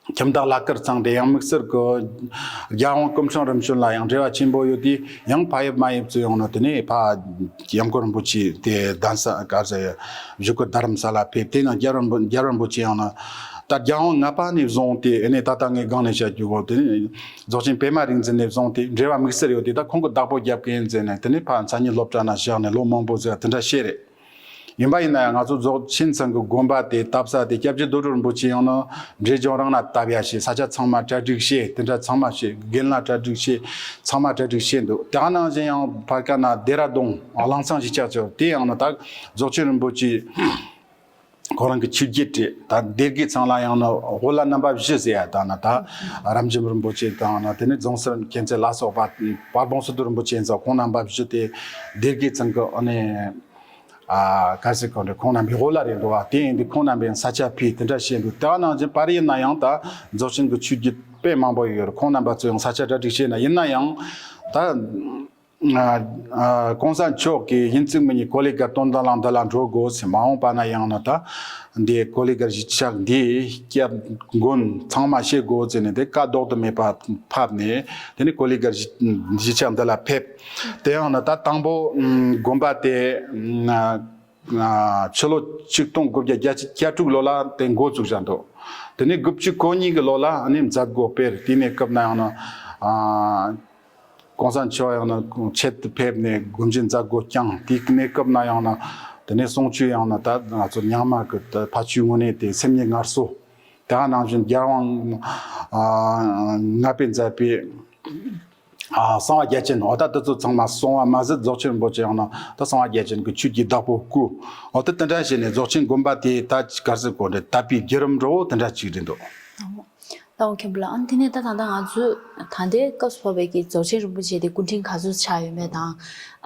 ཁྱིམ་བདག་ལྷ་དཀར་ཚང་དེ་ཡང་དམིགས་བསལ་གྱི་རྒྱལ་དབང་སྐུ་ཕྲེང་རིམ་བྱོན་ལ་ཡང་འབྲེལ་བ་ཆེན་པོ་ཡོད་དེ། ཡང་ཕ་ཡུལ་མ་ཡུལ་ཚོ་ཡོང་ནས་དེ་ནས་ཕ་ཡུམ་སྐུ་རིན་པོ་ཆེ་དེ་གདན་ས་ག་ཟེར་བཞུགས་སྒར་རྡ་རམ་ས་ལ་ཕེབས། དེ་ནས་རྒྱལ་བ་རིན་པོ་རྒྱལ་བ་རིན་པོ་ཆེ་ཡང་ན་ད་རྒྱལ་དབང་ལྔ་པ་ནས་བཟུང་སྟེ་ཨ་ནི་ད་ལྟ་ངས་སྒང་ནས་བཤད་རྒྱུ་གོ། དེ་ནས་རྫོགས་ཆེན་པད་མ་རིག་འཛིན་ནས་བཟུང་སྟེ་འབྲེལ་བ་དམིགས་བསལ་ཡོད་དེ། ད་ཁོང་གི་བདག་པོ་རྒྱབ་མཁན་ཟེར་ནས་དེ་ནས་ཕ་མཚན་ཉིད་སློབ་གྲྭ་ན་བཞག་ནས་ལོ་མང་པོ་ཟེར་དེ་འདྲ་བཤད་རེད། ཡིན་པ་ཡིན་ན་ཡང་ང་ཚོ་རྫོགས་ཆེན་ཚང་གི་དགོན་པ་དེ་བཏབ་ས་དེ་སྐྱབས་རྗེ་རྡོ་གྲུབ་རིན་པོ་ཆེ་ཡང་ན་འབྲས་ལྗོངས་རང་ན་བཏབ་ཡ་བྱས། ས་ཆ་ཚང་མ་གྲ་སྒྲིག་བྱས། དེ་འདྲ་ཚང་མ་བྱས། རྒན་ལགས་གྲ་སྒྲིག་བྱས། ཚང་མ་གྲ་སྒྲིག་བྱས་འདུག་དེ་ག་ནང་བཞིན་ཡང་ཕར་ཁ་ན་ལྡེ་ར་ལྡུན་གླང་ཚང་གཞིས་ཆགས་ཚོ་དེ་ཡང་ན་ད་རྫོགས་ཆེན་རིན་པོ་ཆེ་ཁོ་རང་གི་ཆོས་བརྒྱུད་དེ་ད་སྡེ་དགེ་ཚང་ལ་ཡང་ན་དབུ་བླ་རྣམ་པ་བཞི་ཟེར་ཡ་དང་ན་ད་རབ་འབྱམས་རིན་པོ་ཆེ་དང་ན་དེ་ནས་རྫོང་སར་མཁྱེན་བརྩེ་ལ་སོགས་པ་དཔལ་སྤུངས་སི་ཏུ་རིན་པོ་ཆེ་ཚོ་ཁོང་རྣམ་པ་བཞི་དེ་སྡེ་དགེ་ཚང་གི་ཨ་ནི། ཨ་ག་ཟེར་གོ་འདྲ་ཁོང་རྣམ་པའི་དབུ་བླ་རེད་འདུག་བ། དེ་ཡིན་དུས་ཁོང་རྣམ་པས་ས་ཆ་ཕུལ་དེ་འདྲ་བྱས་འདུག་དེ་ག་ནང་བཞིན་པར་ཡིན་ན་ཡང་ད་རྫོགས་ཆེན་གྱི་ཆོས་བརྒྱུད་དཔེ་མང་པོ་ཡོད་རེད། ཁོང་རྣམ་པ་ཚོ་ཡང་ས་ཆ་གྲ་སྒྲིག་བྱས་ན་ཡིན་ན་ཡང་ད་ཨ་ཨ་གོང་ས་མཆོག་གིས་ཡིན་གཅིག་མིན་གཉིས་ཀོ་ལི་གྷལ་སྟོན་ཟླ་གླིང་འདི་ལ་འགྲོ་དགོས་ཟེར། མ་འོངས་པ་ན་ཡང་ན་ད་འདི་ཀོ་ལི་གྷལ་གཞིས་ཆགས་འདིའི་སྐྱབས་མགོན་ཚང་མ་བྱེད་དགོས་ཟེར་ནས་དེ་བཀའ་ལྡོག་ཏུ་མེད་པ་ཕབ་ནས་དེ་ནས་ཀོ་ལི་གྷལ་གཞིས་གཞིས་ཆགས་འདི་ལ་ཕེབས། དེ་ཡང་ན་ད་དང་པོ་ཨུམ་དགོན་པ་དེ་ཨུམ་ཨ་ཕྱི་ལོ་ཆིག་སྟོང་དགུ་བརྒྱ་བརྒྱད་ཅུ་གྱ་དྲུག་ལོ་ལ་དེ་འགོ་བཙུགས་བཞག་འདུག་དེ་ནས་དགུ་བཅུ་གོ་གཉིས་ཀྱི་ལོ་ལ་ཨ་ནི་མཛད་སྒོ་སྤེལ། དེ་ནས་སྐབས་ན་ཡང་ན་ཨ་གོང་ས་མཆོག་ཡང་ན་ཆེད་དུ་ཕེབས་ནས་དགོན་སྤྱི་མཛད་སྒོ་བསྐྱངས། དེ་ནས་སྐབས་ན་ཡང་ན་དེ་ནས་གསུང་ཆོས་ཡང་ན་ད་ང་ཚོ་རྙིང་མ་གི་ད་ཕ་ཆོས་དངོས་གནས་དེ་སེམས་ཉིད་ངལ་གསོ། དེ་ག་ནང་བཞིན་རྒྱལ་དབང་ཨ་ལྔ་པས་མཛད་པའི་ཨ་གསང་བ་རྒྱ་ཅན། འོ་ད་དེ་ཚོ་ཚང་མ་གསང་བ་མ་ཟད་རྫོགས་ཆེན་རིན་པོ་ཆེ་ཡང་ན་ད་གསང་བ་རྒྱ་ཅན་གྱི་ཆོས་ཀྱི་བདག་པོ་བསྐོས། འོ་ད་དེ་འདྲ་བྱས་ནས་རྫོགས་ཆེན་དགོན་པ་དེ་ད་ག་རེ་ཟེར་དགོས་རེད། དད་པའི་བརྒྱུད་རིམ་འདྲ་བོ་དེ་འདྲ་ཅིག་རེད་འདུག་ལགས་འོ་མཁན་པོ་ལགས། ཨ་ནི་དེ་ནས་ད་ད་ལྟ་ང་ཚོས་ད་ལྟའི་སྐབས་སུ་བབས་པའི་གི་རྫོགས་ཆེན་རིན་པོ་ཆེ་དེ་སྐུ་ཕྲེང་ག་ཚོད་ཆགས་ཡོད་མེད་དང་།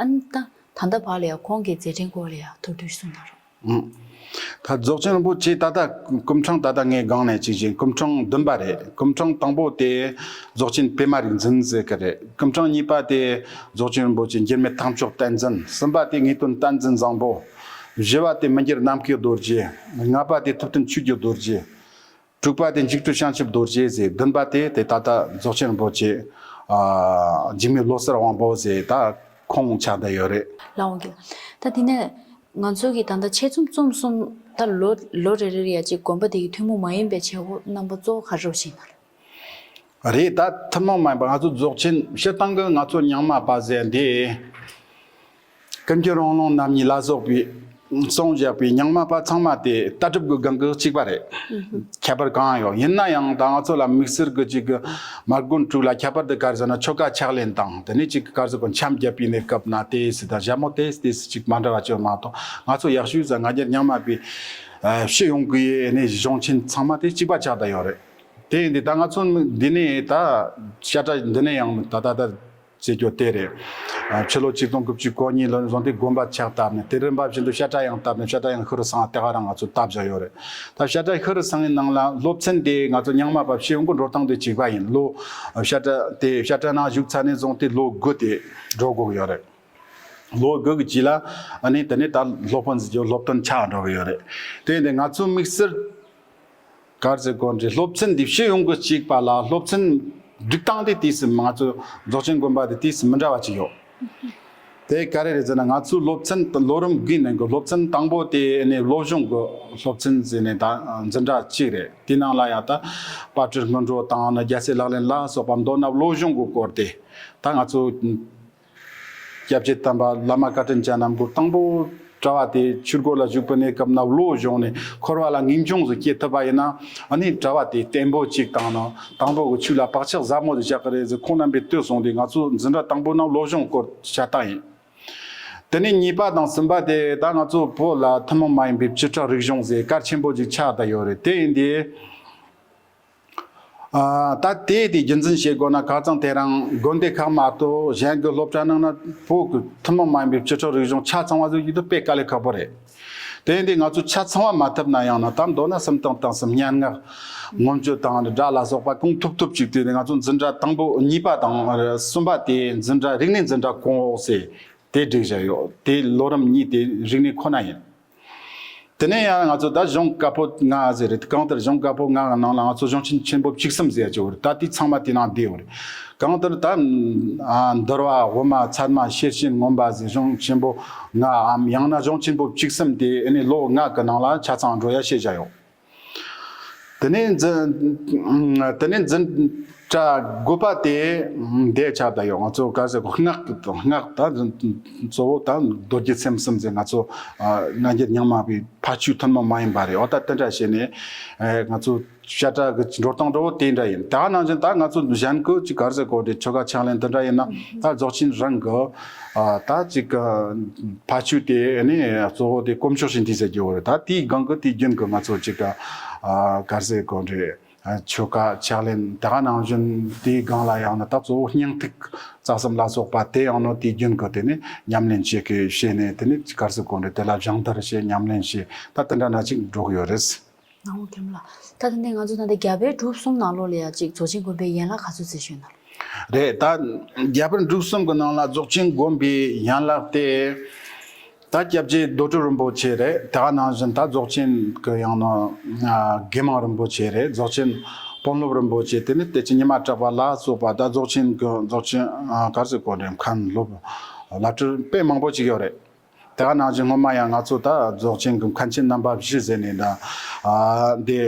ཨ་ནི་ད་ ད་ལྟ་བར་ལ་ཡང་ཁོང་གི་མཛད་འཕྲིན་སྐོར་ལ་ཡང་ཐུགས་འདོད་གསུང་གནང་རོགས། ཨང་། ད་རྫོགས་ཆེན་རིན་པོ་ཆེ་ད་ལྟ་སྐུ་ཕྲེང་ད་ལྟ་ངས་སྒང་ནས་གཅིག་བྱས། སྐུ་ཕྲེང་བདུན་པ་རེད། སྐུ་ཕྲེང་དང་པོ་དེ་རྫོགས་ཆེན་པད་མ་རིག་འཛིན་ཟེར་གི་རེད། སྐུ་ཕྲེང་གཉིས་པ་དེ་རྫོགས་ཆེན་རིན་པོ་ཆེ་འགྱུར་མེད་ཐེག་མཆོག་བསྟན་འཛིན། གསུམ་པ་དེ་ངེས་དོན་བསྟན་འཛིན་བཟང་པོ། བཞི་པ་དེ་མི་འགྱུར་ནམ་མཁའི་རྡོ་རྗེ། ལྔ་པ་དེ་ཐུབ་བསྟན་ཆོས་ཀྱི་རྡོ་རྗེ། དྲུག་པ་དེ་འཇིགས་བྲལ་བྱང་ཆུབ་རྡོ་རྗེ་ཟེར། བདུན་པ་དེ་དེ་ད་ལྟ་རྫོགས་ཆེན་རིན་པོ་ཆེ། ཨ། འཇིགས་མེད་བློ་གསལ་དབང་པོ་ཟེར་ད་ཁོང་ཆགས་བསྡད་ཡོད་རེད། ལགས་འོང་གི། ད་དེ་ནས་ང་ཚོ་གི་ད་ལྟ་ཆེད་རྩོམ་རྩོམ་གསུམ་ད་ལོ་ལོ་རེ་རེར་ཡ་གཅིག་དགོན་པ་དེ་གི་ཐུན་མོང་མ་ཡིན་པའི་བྱེད་སྒོ་རྣམ་པ་གཙོ་བོ་ག་རེ་རེད་ཤེས་ན། རེད། ད་ཐུན་མོང་མ་ཡིན་པ་ང་ཚོ་རྫོགས་ཆེན་སྤྱིར་བཏང་གི་ང་ཚོ་རྙིང་མ་པ་ཟེར་འདི། ཀུན་མཁྱེན་རོང་ལུང་རྣམ་གཉིས་ལ་སོགས་པའི་གསུངས་བཞག་པའི་རྙིང་མ་པ་ཚང་མ་དེ་ལྟ་གྲུབ་ཀྱི་སྒང་གི་གཅིག་པ་རེད། ཁྱད་པར་གང་ཡང་ཡོད། ཡིན་ན་ཡང་ད་ང་ཚོ་ལ་དམིགས་བསལ་གྱི་གཅིག་གི་མ་དགོན་དྲུག་ལ་ཁྱད་པར་དུ་ག་རེ་ཟེར་ན་ཆོ་ག་ཕྱག་ལེན་དང་དེ་ནས་གཅིག་ག་རེ་ཟེར་དགོས། འཆམ་རྒྱག་པའི་གནས་སྐབས་ན་དེ་སྲིད་དང་ཞྭ་མོ་དེ་དེ་གཅིག་མ་འདྲ་བ་ཅིག་མ་གཏོགས། ང་ཚོ་ཡག་ཤོས་ཟེར་ང་རྒྱལ་རྙིང་མ་པའི་ཨ་སྤྱི་ཡོངས་ཀྱི་ནས་གཞུང་ཆེན་ཚང་མ་དེ་གཅིག་པ་ཆགས་བསྡད་ཡོད་རེད། དེ་ཡིན་དུས་ད་ང་ཚོ་འདི་ནས་ད་བཤད་གྲྭ་འདི་ནས་ཡང་ད་ད་ད། བྱེད་རྒྱུ་དེ་རེད། ཕྱི་ལོ་ཆིག་སྟོང་དགུ་བརྒྱ་དགུ་བཅུ་གོ་གཉིས་ལོ་ནས་བཟུང་སྟེ་དགོན་པ་ཕྱག་བཏབ་ནས་དེ་རིམ་པ་བཞིན་དུ་བཤད་གྲྭ་ཡང་བཏབ་ནས་བཤད་གྲྭ་ཡང་ཤི་རུ་སང་དེ་ག་རང་ང་ཚོ་བཏབ་བཞག་ཡོད་རེད། ད་བཤད་གྲྭ་ཤི་རུ་སང་ཡི་ནང་ལ་སློབ་ཚན་དེ་ང་ཚོ་རྙིང་མ་པ་སྤྱི་ཡོངས་ཀྱི་འགྲོ་སྟངས་དེ་གཅིག་པ་ཡིན། ལོ་བཤད་གྲྭ་དེ་བཤད་གྲྭ་ནང་བཞུགས་ཚར་ནས་བཟུང་སྟེ་ལོ་དགུ་དེ་འགྲོ་དགོས་ཡོད་རེད། ལོ་དགུ་གི་རྗེས་ལ་ཨ་ནི་དེ་ནས་ད་སློབ་དཔོན་ཟེར་རྒྱུ་སློབ་ཐོན་ཆགས་འགྲོ་གི་ཡོད་རེད། དེ་ཡིན་དུས་ང་ཚོ་དམིགས་བསལ་ག་རེ་ཟེར་དགོས་རེད། སློབ་ཚན་འདི་སྤྱི་ཡོངས་ཀྱི་གཅིག་པ་ལ་སློབ་ཚན་སྒྲིག་སྟངས་དེ་དུས་སུ་ང་ཚོ་རྫོགས་ཆེན་དགོན་པ་དེ་དུས་སུ་མི་འདྲ་བ་ཅིག་ཡོད། དེ་ག་རེ་རེད་ཟེར་ན་ང་ཚོའི་སློབ་ཚན་ལོ་རིམ་དགུའི་ནང་གི་སློབ་ཚན་དང་པོ་དེ་ནས་བློ་སྦྱོང་གི་སློབ་ཚན་ཟེར་ནས་ད་འཛིན་གྲྭ་གཅིག་རེད། དེ་ནང་ལ་ཡང་ད་དཔལ་སྤྲུལ་སྔོན་འགྲོ་དང་ནི་རྒྱལ་སྲས་ལག་ལེན་ལ་སོགས་པ་མདོར་ན་བློ་སྦྱོང་གི་སྐོར་དེ་ད་ང་ཚོ་སྐྱབས་རྗེ་དམ་པ་བླ་མ་བཀའ་དྲིན་ཅན་རྣམས་ཀྱིས་དང་པོ་གྲྭ་བ་དེ་ཆོས་སྒོ་ལ་ཞུགས་པའི་གནས་སྐབས་ན་བློ་སྦྱོང་ནས་འཁོར་བ་ལ་ངེས་འབྱུང་ཟིག་སྐྱེ་ཐུབ་པ་ཡིན་ན་ཨ་ནི་གྲྭ་བ་དེ་བརྟན་པོ་གཅིག་དང་ནི་དང་པོ་གི་ཆོས་ལ་བག་ཆགས་ཟབ་མོ་ཟིག་བཞག་གི་རེད་ཟེར་ཁོང་རྣམ་པས་ལྟོས་སོང་དུས་ང་ཚོ་འཛིན་གྲྭ་དང་པོ་ན་བློ་སྦྱོང་སྐོར་བཤད་སྟངས་ཡིན། དེ་ནས་གཉིས་པ་དང་གསུམ་པ་དེ་ད་ང་ཚོ་བོད་ལ་ཐུན་མོང་མ་ཡིན་པའི་བཅུ་ཕྲག་རིག་གཞུང་ཟེར་གལ་ཆེན་པོ་ཅིག་ཆགས་བསྡད་ཡོད་རེད། དེ་ཡིན་དུས། ཨ། ད་དེ་དེ་རྒྱུན་འཛིན་བྱེད་དགོས་ན་ཁ་རྩང་དེ་རིང་དགོན་སྡེ་ཁག་མ་གཏོགས་གཞན་གྱི་སློབ་གྲྭ་ནང་ན་བོད་ཀྱི་ཐུན་མོང་མ་ཡིན་པའི་བཅུ་ཕྲག་རིག་གཞུང་ཆ་ཚང་བ་ཟིག་ཡོད་དུ་དཔེ་དཀའ་ལས་ཁག་པོ་རེད། དེ་ཡིན་དུས་ང་ཚོ་ཆ་ཚང་བ་མ་ཐུབ་ན་ཡང་ན་ད་མདོར་ན་སུམ་རྟགས་དང་གསུམ་སྙན་ངག་མངོན་བརྗོད་དང་སྒྲ་ལ་སོགས་པ་གང་ཐུབ་ཐུབ་ཅིག་དེ་ནས་ང་ཚོ་འཛིན་གྲྭ་དང་པོ་གཉིས་པ་དང་གསུམ་པ་དེ་འཛིན་གྲྭ་རིག་གནས་འཛིན་གྲྭ་གོང་འོག་ཟེར་དེ་བསྒྲིགས་བཞག་ཡོད། དེ་ལོ་རིམ་གཉིས་དེ་རིག་གནས་ཁོ་ན་ཡིན། དེ་ནས་ཡང་ང་ཚོ་ད་གཞུང་བཀའ་པོད་ལྔ་ཟེར་རེད། གང་ལྟར་གཞུང་བཀའ་པོད་ལྔ་གི་ནང་ལ་ང་ཚོ་གཞུང་ཆེན་ཆེན་པོ་བཅུ་གསུམ་ཟེར་ཡ་ཅིག་ཡོད་རེད། ད་དེ་ཚང་མ་དེ་ནང་བསྡུས་ཡོད་རེད། གང་ལྟར་ད་ཨ་འདུལ་བ་དབུ་མ་ཚད་མ་ཤེར་ཕྱིན་མངོན་པ་ཟེར་གཞུང་ཆེན་པོ་ལྔའམ་ཡང་ན་གཞུང་ཆེན་པོ་བཅུ་གསུམ་དེ་ཨ་ནི་ལོ་ལྔ་གི་ནང་ལ་ཆ་ཚང་འགྲོ་ཡ་ཤེས་བྱ་ཡོད། དེ་ནས་འཛིན་དེ་ནས་འཛིན་གྲྭ་དགུ་པ་དེ་འདས་ཆགས་བསྡད་ཡོད། ང་ཚོ་ག་རེ་ཟེར་དགོས། སྔགས་ཀྱི་དང་སྔགས་ད་གཙོ་བོ་ད་མདོ་སྒྱུ་སེམས་གསུམ་ཟེར་ང་ཚོ་ཨ་སྔ་འགྱུར་རྙིང་མ་པའི་ཕ་ཆོས་ཐུན་མོང་མ་ཡིན་པ་རེད། འོ་ད་དེ་འདྲ་བྱས་ནས་ཨ་ང་ཚོ་བཤད་གྲྭ་གི་འགྲོ་སྟངས་འདྲ་བོ་དེ་འདྲ་ཡིན། ད་ནང་བཞིན་ད་ང་ཚོ་གཞན་ཀུན་གྱི་ག་རེ་ཟེར་དགོས་རེད། ཆོ་ག་ཕྱག་ལེན་དེ་འདྲ་ཡིན་ན་ད་རྫོགས་ཆེན་རང་གི་ཨ་ད་ཅིག་ཕ་ཆོས་དེ་ནི་གཙོ་བོ་དེ་དཀོན་མཆོག་གཞན་མཐུན་ཟེར་རྒྱུ་བོ་རེད། ད་དེའི་སྒང་གི་དེའི་རྒྱུན་གྱི་ང་ཚོ་ཅིག་ཨ་ག་རེ་ཟེར་དགོས་རེད། ཨ་ཆོ་ག་ཕྱག་ལེན་དེ་ག་ནང་བཞིན་དེའི་སྒང་ལ་ཡང་ན་ད་གཙོ་བོ་སྙིང་ཐིག་རྩ་གསུམ་ལ་སོགས་པ་དེ་ཡང་ན་དེའི་རྒྱུན་གྱི་དེ་ནི་ཉམས་ལེན་བྱེད་དགོས་བྱས་ནས་དེ་ནི་ག་རེ་ཟེར་དགོས་རེད། དེ་ལ་སྦྱང་བརྡར་བྱེད། ཉམས་ལེན་བྱེད། ད་དེ་འདྲ་ན་ཅིག་འགྲོ་གི་ཡོད་རེད། ནང་མཁན་ལ། ད་དེ་ནས་ང་ཚོ་ད་ལྟ་རྒྱ་བལ་འབྲུག་གསུམ་ནང་ལོགས་ལ་ཡ་གཅིག་རྫོགས་ཆེན་དགོན་པའི་ཡན་ལག་ག་ཚོད་ཟེར་ཞུས་ན། རེད། ད་རྒྱ་བལ་འབྲུག་གསུམ་གྱི་ནང་ལ་རྫོགས་ཆེན་དགོན་པའི་ཡན་ལག་དེ་ད་སྐྱབས་རྗེ་རྡོ་གྲུབ་རིན་པོ་ཆེ་རེད། དེ་ག་ནང་བཞིན་ད་རྫོགས་ཆེན་གྱི་ཡང་ན་དགེ་མང་རིན་པོ་ཆེ་རེད། རྫོགས་ཆེན་དཔོན་སློབ་རིན་པོ་ཆེ། དེ་ནས་བསྟན་སྤྱི་ཉི་མ་གྲགས་པ་ལ་སོགས་པ་ད་རྫོགས་ཆེན་གྱི་རྫོགས་ཆེན་ག་རེ་ཟེར་དགོས་རེད། མཁན་སློབ་བླ་སྤྲུལ་དཔེ་མང་པོ་ཅིག་ཡོད་རེད། དེ་ག་ནང་བཞིན་སྔོན་མ་ཡང་ང་ཚོ་ད་རྫོགས་ཆེན་གྱི་མཁན་ཆེན་རྣམ་པ་བཞི་ཟེར་ནས་ད་ཨ་འདི་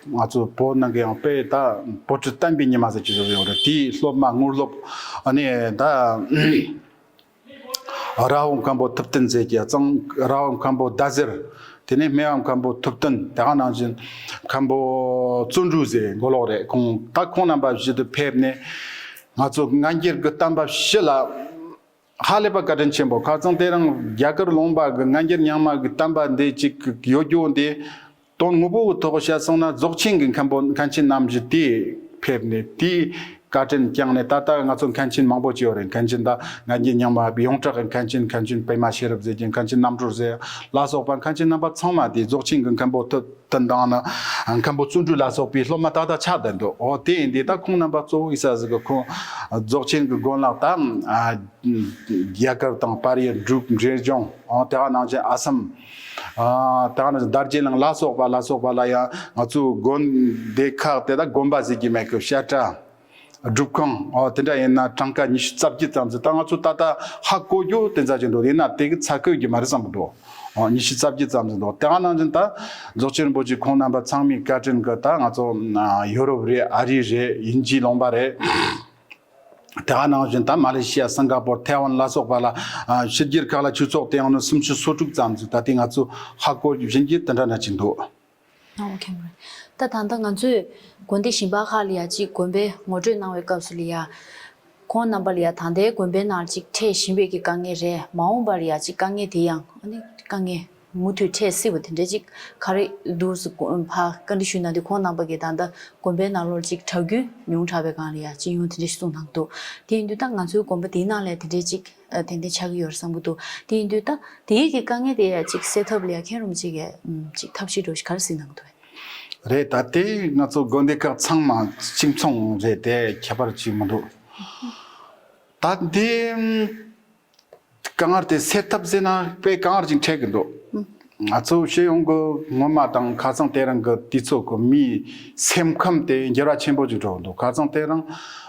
ང་ཚོ་བོད་ནང་གི་ཡང་དཔེ་ད་བོད་ཁྲི་བསྟན་པའི་ཉི་མ་ཟེར་གྱི་ཡོད་རེད། དེའི་སློབ་མ་དངོས་སློབ་ཨ་ནི་ད་ར་བ་མཁན་པོ་ཐུབ་བསྟན་ཟེར་གྱི་ཙང་ར་བ་མཁན་པོ་ཟླ་ཟེར། དེ་ནས་སྨེ་བ་མཁན་པོ་ཐུབ་བསྟན། དེ་ག་ནང་བཞིན་མཁན་པོ་བརྩོན་འགྲུས་ཟེར་མགོ་ལོག་རེད། ཁོང་ད་ཁོང་རྣམ་པ་བཞི་དུ་ཕེབས་ནས་ང་ཚོ་སྔ་འགྱུར་གྱི་བསྟན་པ་སྤྱི་ལ་ཧ་ལས་པ་བཀའ་དྲིན་ཆེན་པོ། ཁ་རྩང་དེ་རིང་རྒྱ་གར་ལུང་པ་གི་སྔ་འགྱུར་རྙིང་མ་གི་བསྟན་པ་འདི་གཅིག་ཡོད་རྒྱུ་འདི་དོན་དངོས་པོ་གི་ཐོག་བཤད་སོང་ན་རྫོགས་ཆེན་གྱི་མཁན་པོ་མཁན་ཆེན་རྣམ་བཞི་དེ་ཕེབས་ནས་དེའི་ བཀའ་དྲིན་བསྐྱངས་ནས། ད་ལྟ་ང་ཚོ་མཁན་ཆེན་མང་པོ་ཅིག་ཡོད་རེད། མཁན་ཆེན་ད་ང་གཉིས་མཉམ་པ་ཡོངས་གྲགས་ཀྱི་མཁན་ཆེན། མཁན་ཆེན་པད་མ་ཤེས་རབ་ཟེར་གྱི་མཁན་ཆེན། རྣམ་གྲོལ་ཟེར་ལ་སོགས་པ་མཁན་ཆེན་རྣམ་པ་ཚང་མ་དེ་རྫོགས་ཆེན་གྱི་མཁན་པོ་ཐུབ་བསྟན་དང་ནི་མཁན་པོ་བརྩོན་འགྲུས་ལ་སོགས་པའི་སློབ་མ་ཏག་ཏག་ཆགས་བསྡད་འདུག་འོ་དེ་ཡིན་དུས་ད་ཁོང་རྣམ་པ་གཙོ་བོ་ཡིན་ས་ཟིག་གི། ཁོང་རྫོགས་ཆེན་གྱི་དགོན་ལག་ད་རྒྱ་གར་དང་པར་ཡུལ་འབྲུག་འབྲས་ལྗོངས། འོ་དེ་ག་ནང་བཞིན་ཨ་སམ། ཨ་དེ་ག་ནང་བཞིན་དར་རྒྱས་གླིང་ལ་སོགས་པ་ལ་སོགས་པ་ལ་ཡང་ང་ཚོའི་དགོན་སྡེ་ཁག་དེ་དག་དགོན་པ་ཟེར་གྱི་མེད་གི། བཤད་གྲྭ། སྒྲུབ་ཁང་། འོ་དེ་འདྲ་ཡིན་ན་གྲངས་ཀ་ཉི་ཤུ་རྩ་བརྒྱད་ཙམ་ཟིག་ད་ང་ཚོ་ད་ལྟ་ཧ་གོ་རྒྱུ་དེ་ཙམ་ཅིག་འདུག་ཡིན་ན་དེ་གི་ཚད་བཀོད་རྒྱུ་མ་རེད་བསམ་གི་འདུག་འོ་ཉི་ཤུ་རྩ་བརྒྱད་ཙམ་ཟིག་འདུག་དེ་ག་ནང་བཞིན་ད་རྫོགས་ཆེན་རིན་པོ་ཆེ་ཁོང་རྣམ་པ་ཚང་མའི་བཀའ་དྲིན་གི་ད་ང་ཚོ་ཡོ་རོབ་རེད། ཨ་རི་རེད། དབྱིན་ཇིའི་ལུང་པ་རེད། དེ་ག་ནང་བཞིན་ད་མ་ལེ་ཤི་ཡ། སིང་ག་པོར། ཐའེ་ཝན་ལ་སོགས་པ་ལ་ཕྱི་རྒྱལ་ཁག་ལ་ཆོས་ཚོགས་དེ་ཡང་ནི་སུམ་ཅུ་སོ་དྲུག་ཙམ་ཟིག་ད་དེ་ང་ཚོ་ཧ་གོ་བཞིན་གྱི་དེ་འདྲ་འདྲ་ཅིག་འདུག་ཨོ་ཁེ་མ་རེད། ད་ད་ལྟ་ང་ཚོས་དགོན་སྡེ་གཞན་པ་ཁག་ལ་ཡ་གཅིག་དགོན་པའི་ངོ་སྤྲོད་གནང་བའི་སྐབས་སུ་ལ་ཡ། ཁོང་རྣམ་པ་ལ་ཡ་ད་ལྟའི་དགོན་པའི་ནང་གཅིག་འཕྲད་བཞིན་པའི་གི་དཀའ་ངལ་རེད། མ་འོངས་པ་ལ་ཡ་གཅིག་དཀའ་ངལ་དེ་ཡང་ཨ་ནི་དཀའ་ངལ་མུ་མཐུད་འཕྲད་སྲིད་པ་དེ་འདྲ་གཅིག་ག་རེ་འདུག་ཟེར་ཕར་བཀའ་འདྲི་ཞུས་ན་དེ། ཁོང་རྣམ་པ་གིས་ད་ལྟ་དགོན་པའི་ནང་ལོགས་གཅིག་གྲྭ་རྒྱུན་ཉུང་དྲགས་པའི་སྒང་ལ་ཡ་སྤྱི་ཡོངས་དེ་འདྲ་ཞིག་གསུངས་གནང་འདུག་དེ་ཡིན་དུས་ད་ང་ཚོའི་དགོན་པ་དེའི་ནང་ལ་དེ་འདྲ་གཅིག་ཨ་ཏན་ཏན་ཆགས་ཀྱི་ཡོད་རེད་བསམ་གྱི་འདུག་དེ་ཡིན་དུས་ད་དེའི་གི་དཀའ་ངལ་དེ་ཡ་གཅིག་སེལ་ཐབས་ལ་ཡ་མཁན་རིན་པོ་ཆེ་གིས་ཨམ་གཅིག་ཐབས་ཤེས་འདྲ་བོ་ཞིག་ག་རེ་གཟིགས་གནང་གི་འདུག་གས། རེད། ད་དེ་ང་ཚོ་དགོན་སྡེ་ཁག་ཚང་མ་གཅིག་མཚུངས་རེད། དེ་ཁྱད་པར་ཅིག་མི་འདུག་ད་དེ་དཀའ་ངལ་དེ་སེལ་ཐབས་ཟེར་ན་དཔེ་དཀའ་ངལ་ཅིག་འཕྲད་ཀྱི་འདུག་ང་ཚོ་སྤྱི་ཡོངས་ཀྱི་སྔོན་མ་དང་ཁ་སང་དེ་རིང་གི་དུས་ཚོད་ཀྱི་མིའི་སེམས་ཁམས་དེ་འགྱུར་བ་ཆེན་པོ་ཅིག་འགྲོ་གི་འདུག་ཁ་སང་དེ་རིང་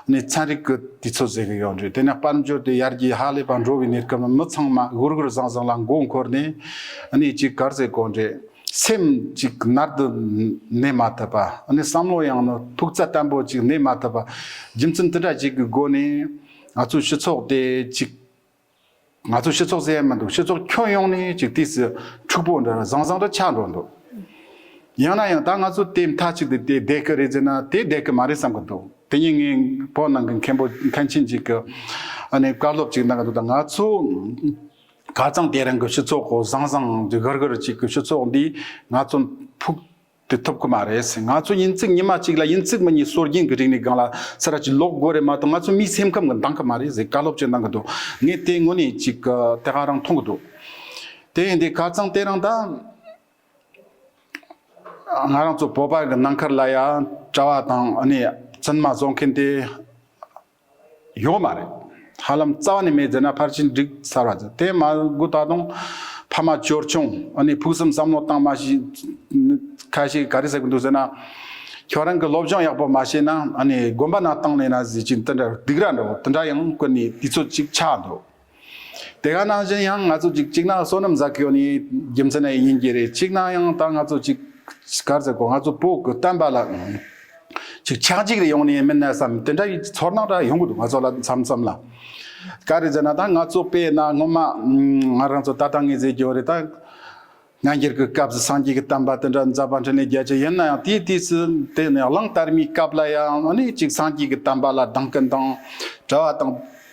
ནི་ཚན་རིག་གི་དུས་ཚོད་ཟེར་གི་ཡོད་རེད། དེ་ནས་དཔལ་འབྱོར་དེ་ཡར་རྒྱས་ཧ་ལས་པ་འགྲོ་བའི་གནས་སྐབས་ནི་མི་ཚང་མ་སྒུར་སྒུར་ཟང་ཟང་ལ་མགོ་འཁོར་ནས་ནི་ཅིག་ག་རེ་ཟེར་དགོས་རེད། སེམས་ཅིག་ནར་དུ་གནས་མ་ཐུབ་པ། ཨ་ནི་བསམ་བློ་ཡང་ནི་ཐུག་ཚད་བརྟན་པོ་ཅིག་གནས་མ་ཐུབ་པ། རྒྱུ་མཚན་དེ་འདྲ་ཅིག་གི་སྒོ་ནས་ང་ཚོའི་སྤྱི་ཚོགས་དེ་ཅིག་ང་ཚོའི་སྤྱི་ཚོགས་ཟེར་ཡ་མི་འདུག་སྤྱི་ཚོགས་ཁྱོན་ཡོངས་ནས་ཅིག་དུས་སུ་འཁྲུག་པོ་འདྲ་ཟང་ཟང་འདྲ་ཆགས་འགྲོ་འདུག་ཡང་ན་ཡང་ད་ང་ཚོ་དེ་མཐའ་གཅིག་ཏུ་དེ་བསྡད་ཀྱི་རེད་ཟེར་ན་དེ་བསྡད་ཀྱི་མ་རེད་བསམ་གྱི་འདུག་དེ་ཉིན་ངས་བོད་ནང་གི་མཁན་པོ་མཁན་ཆེན་ཅིག་གི་ཨ་ནི་བཀའ་སློབ་ཅིག་གནང་གི་འདུག་ད་ང་ཚོ། ཁ་སང་དེ་རིང་གི་སྤྱི་ཚོགས་ཁོ་ཟང་ཟང་གི་གར་གར་ཅིག་གི་སྤྱི་ཚོགས་འདིས་ང་ཚོ་ཕུགས་ཏུ་ཐུབ་ཀྱི་མ་རེད། ང་ཚོ་ཡིན་ཚིག་ཉི་མ་གཅིག་ལ་ཡིན་ཚིག་མི་གཉིས་སྲོལ་རྒྱུན་གྱི་རིག་གནས་སྒང་ལ་ས་ར་ཅིག་ལོག་དགོས་རེད་མ་གཏོགས་ང་ཚོ་མིའི་སེམས་ཁམས་ཀྱི་འདང་གི་མ་རེད་ཟེར་བཀའ་སློབ་ཅིག་གནང་གི་འདུག་ངས་དེ་དངོས་གནས་ཅིག་གི་དེ་ག་རང་མཐོང་གི་འདུག་དེ་ཡིན་དུས་ཁ་སང་དེ་རིང་ད། ང་རང་ཚོ་བོད་པ་གི་ནང་ཁུལ་ལ་ཡ་གྲྭ་བ་དང་ཨ་ནི་བཙུན་མ་བཟོ་མཁན་དེ་ཡོད་མ་རེད། ཧ་ལམ་རྩ་བ་ནས་མེད་ཟེར་ན་ཕལ་ཆེར་འགྲིག་ཚར་བ་ཟེར། དེ་མ་དགོས་ད་དུང་ཕ་མ་ཅོར་ཆུང་ཨ་ནི་ཕུགས་བསམ་བསམ་བློ་བཏང་མ་ཤེས། ཁ་ཤས་ག་རེ་ཟེར་གི་འདུག་ཟེར་ན། ཁྱོད་རང་གི་སློབ་སྦྱོང་ཡག་པོ་མ་བྱས་ན་ཨ་ནི་དགོན་པ་ནང་བཏང་ལེ་ན་ཟེར་གྱིན་དེ་འདྲ་སྡིགས་ར་འདྲ་བོ་དེ་འདྲ་ཡང་ཀུན་ནས་དུས་ཚོད་ཅིག་ཆགས་འདུག་དེ་ག་ནང་བཞིན་ཡང་ང་ཚོ་ཅིག་གཅིག་ན་བསོད་ནམས་བཟང་གི་ཡོད་ནི་རྒྱུ་མཚན་ཡིན་གྱི་རེད། གཅིག་ན་ཡང་ད་ང་ཚོ་ཅིག་ག་རེ་ཟེར་གོ་ང་ཚོ་བོད་ཀྱི་བསྟན་པ་ལ་ཅིག་ཆག་འཇིག་རེ་ཡོང་ནི་མིན་ན་བསམ་དེ་འདྲ་ཡི་ཚོར་སྣང་འདྲ་ཡོང་གི་འདུག་ང་ཚོ་ལ་མཚམས་མཚམས་ལ། ག་རེ་ཟེར་ན་ད་ང་ཚོ་དཔེར་ན་སྔོན་མ་ང་རང་ཚོ་ད་ལྟ་ངས་ཟེར་རྒྱུ་རེད་ད། སྔ་འགྱུར་གྱི་སྐབས་སུ་སངས་རྒྱས་ཀྱི་བསྟན་པ་དེ་འདྲ་འཛད་པ་འཕྲིན་ལས་རྒྱ་ཆེ་ཡིན་ན་ཡང་དེའི་དུས་སུ་དེ་ནས་གླང་དར་མའི་སྐབས་ལ་ཡང་ཨ་ནི་ཅིག་སངས་རྒྱས་ཀྱི་བསྟན་པ་ལ་སྡང་ཀུན་དང་གྲྭ་བ་དང་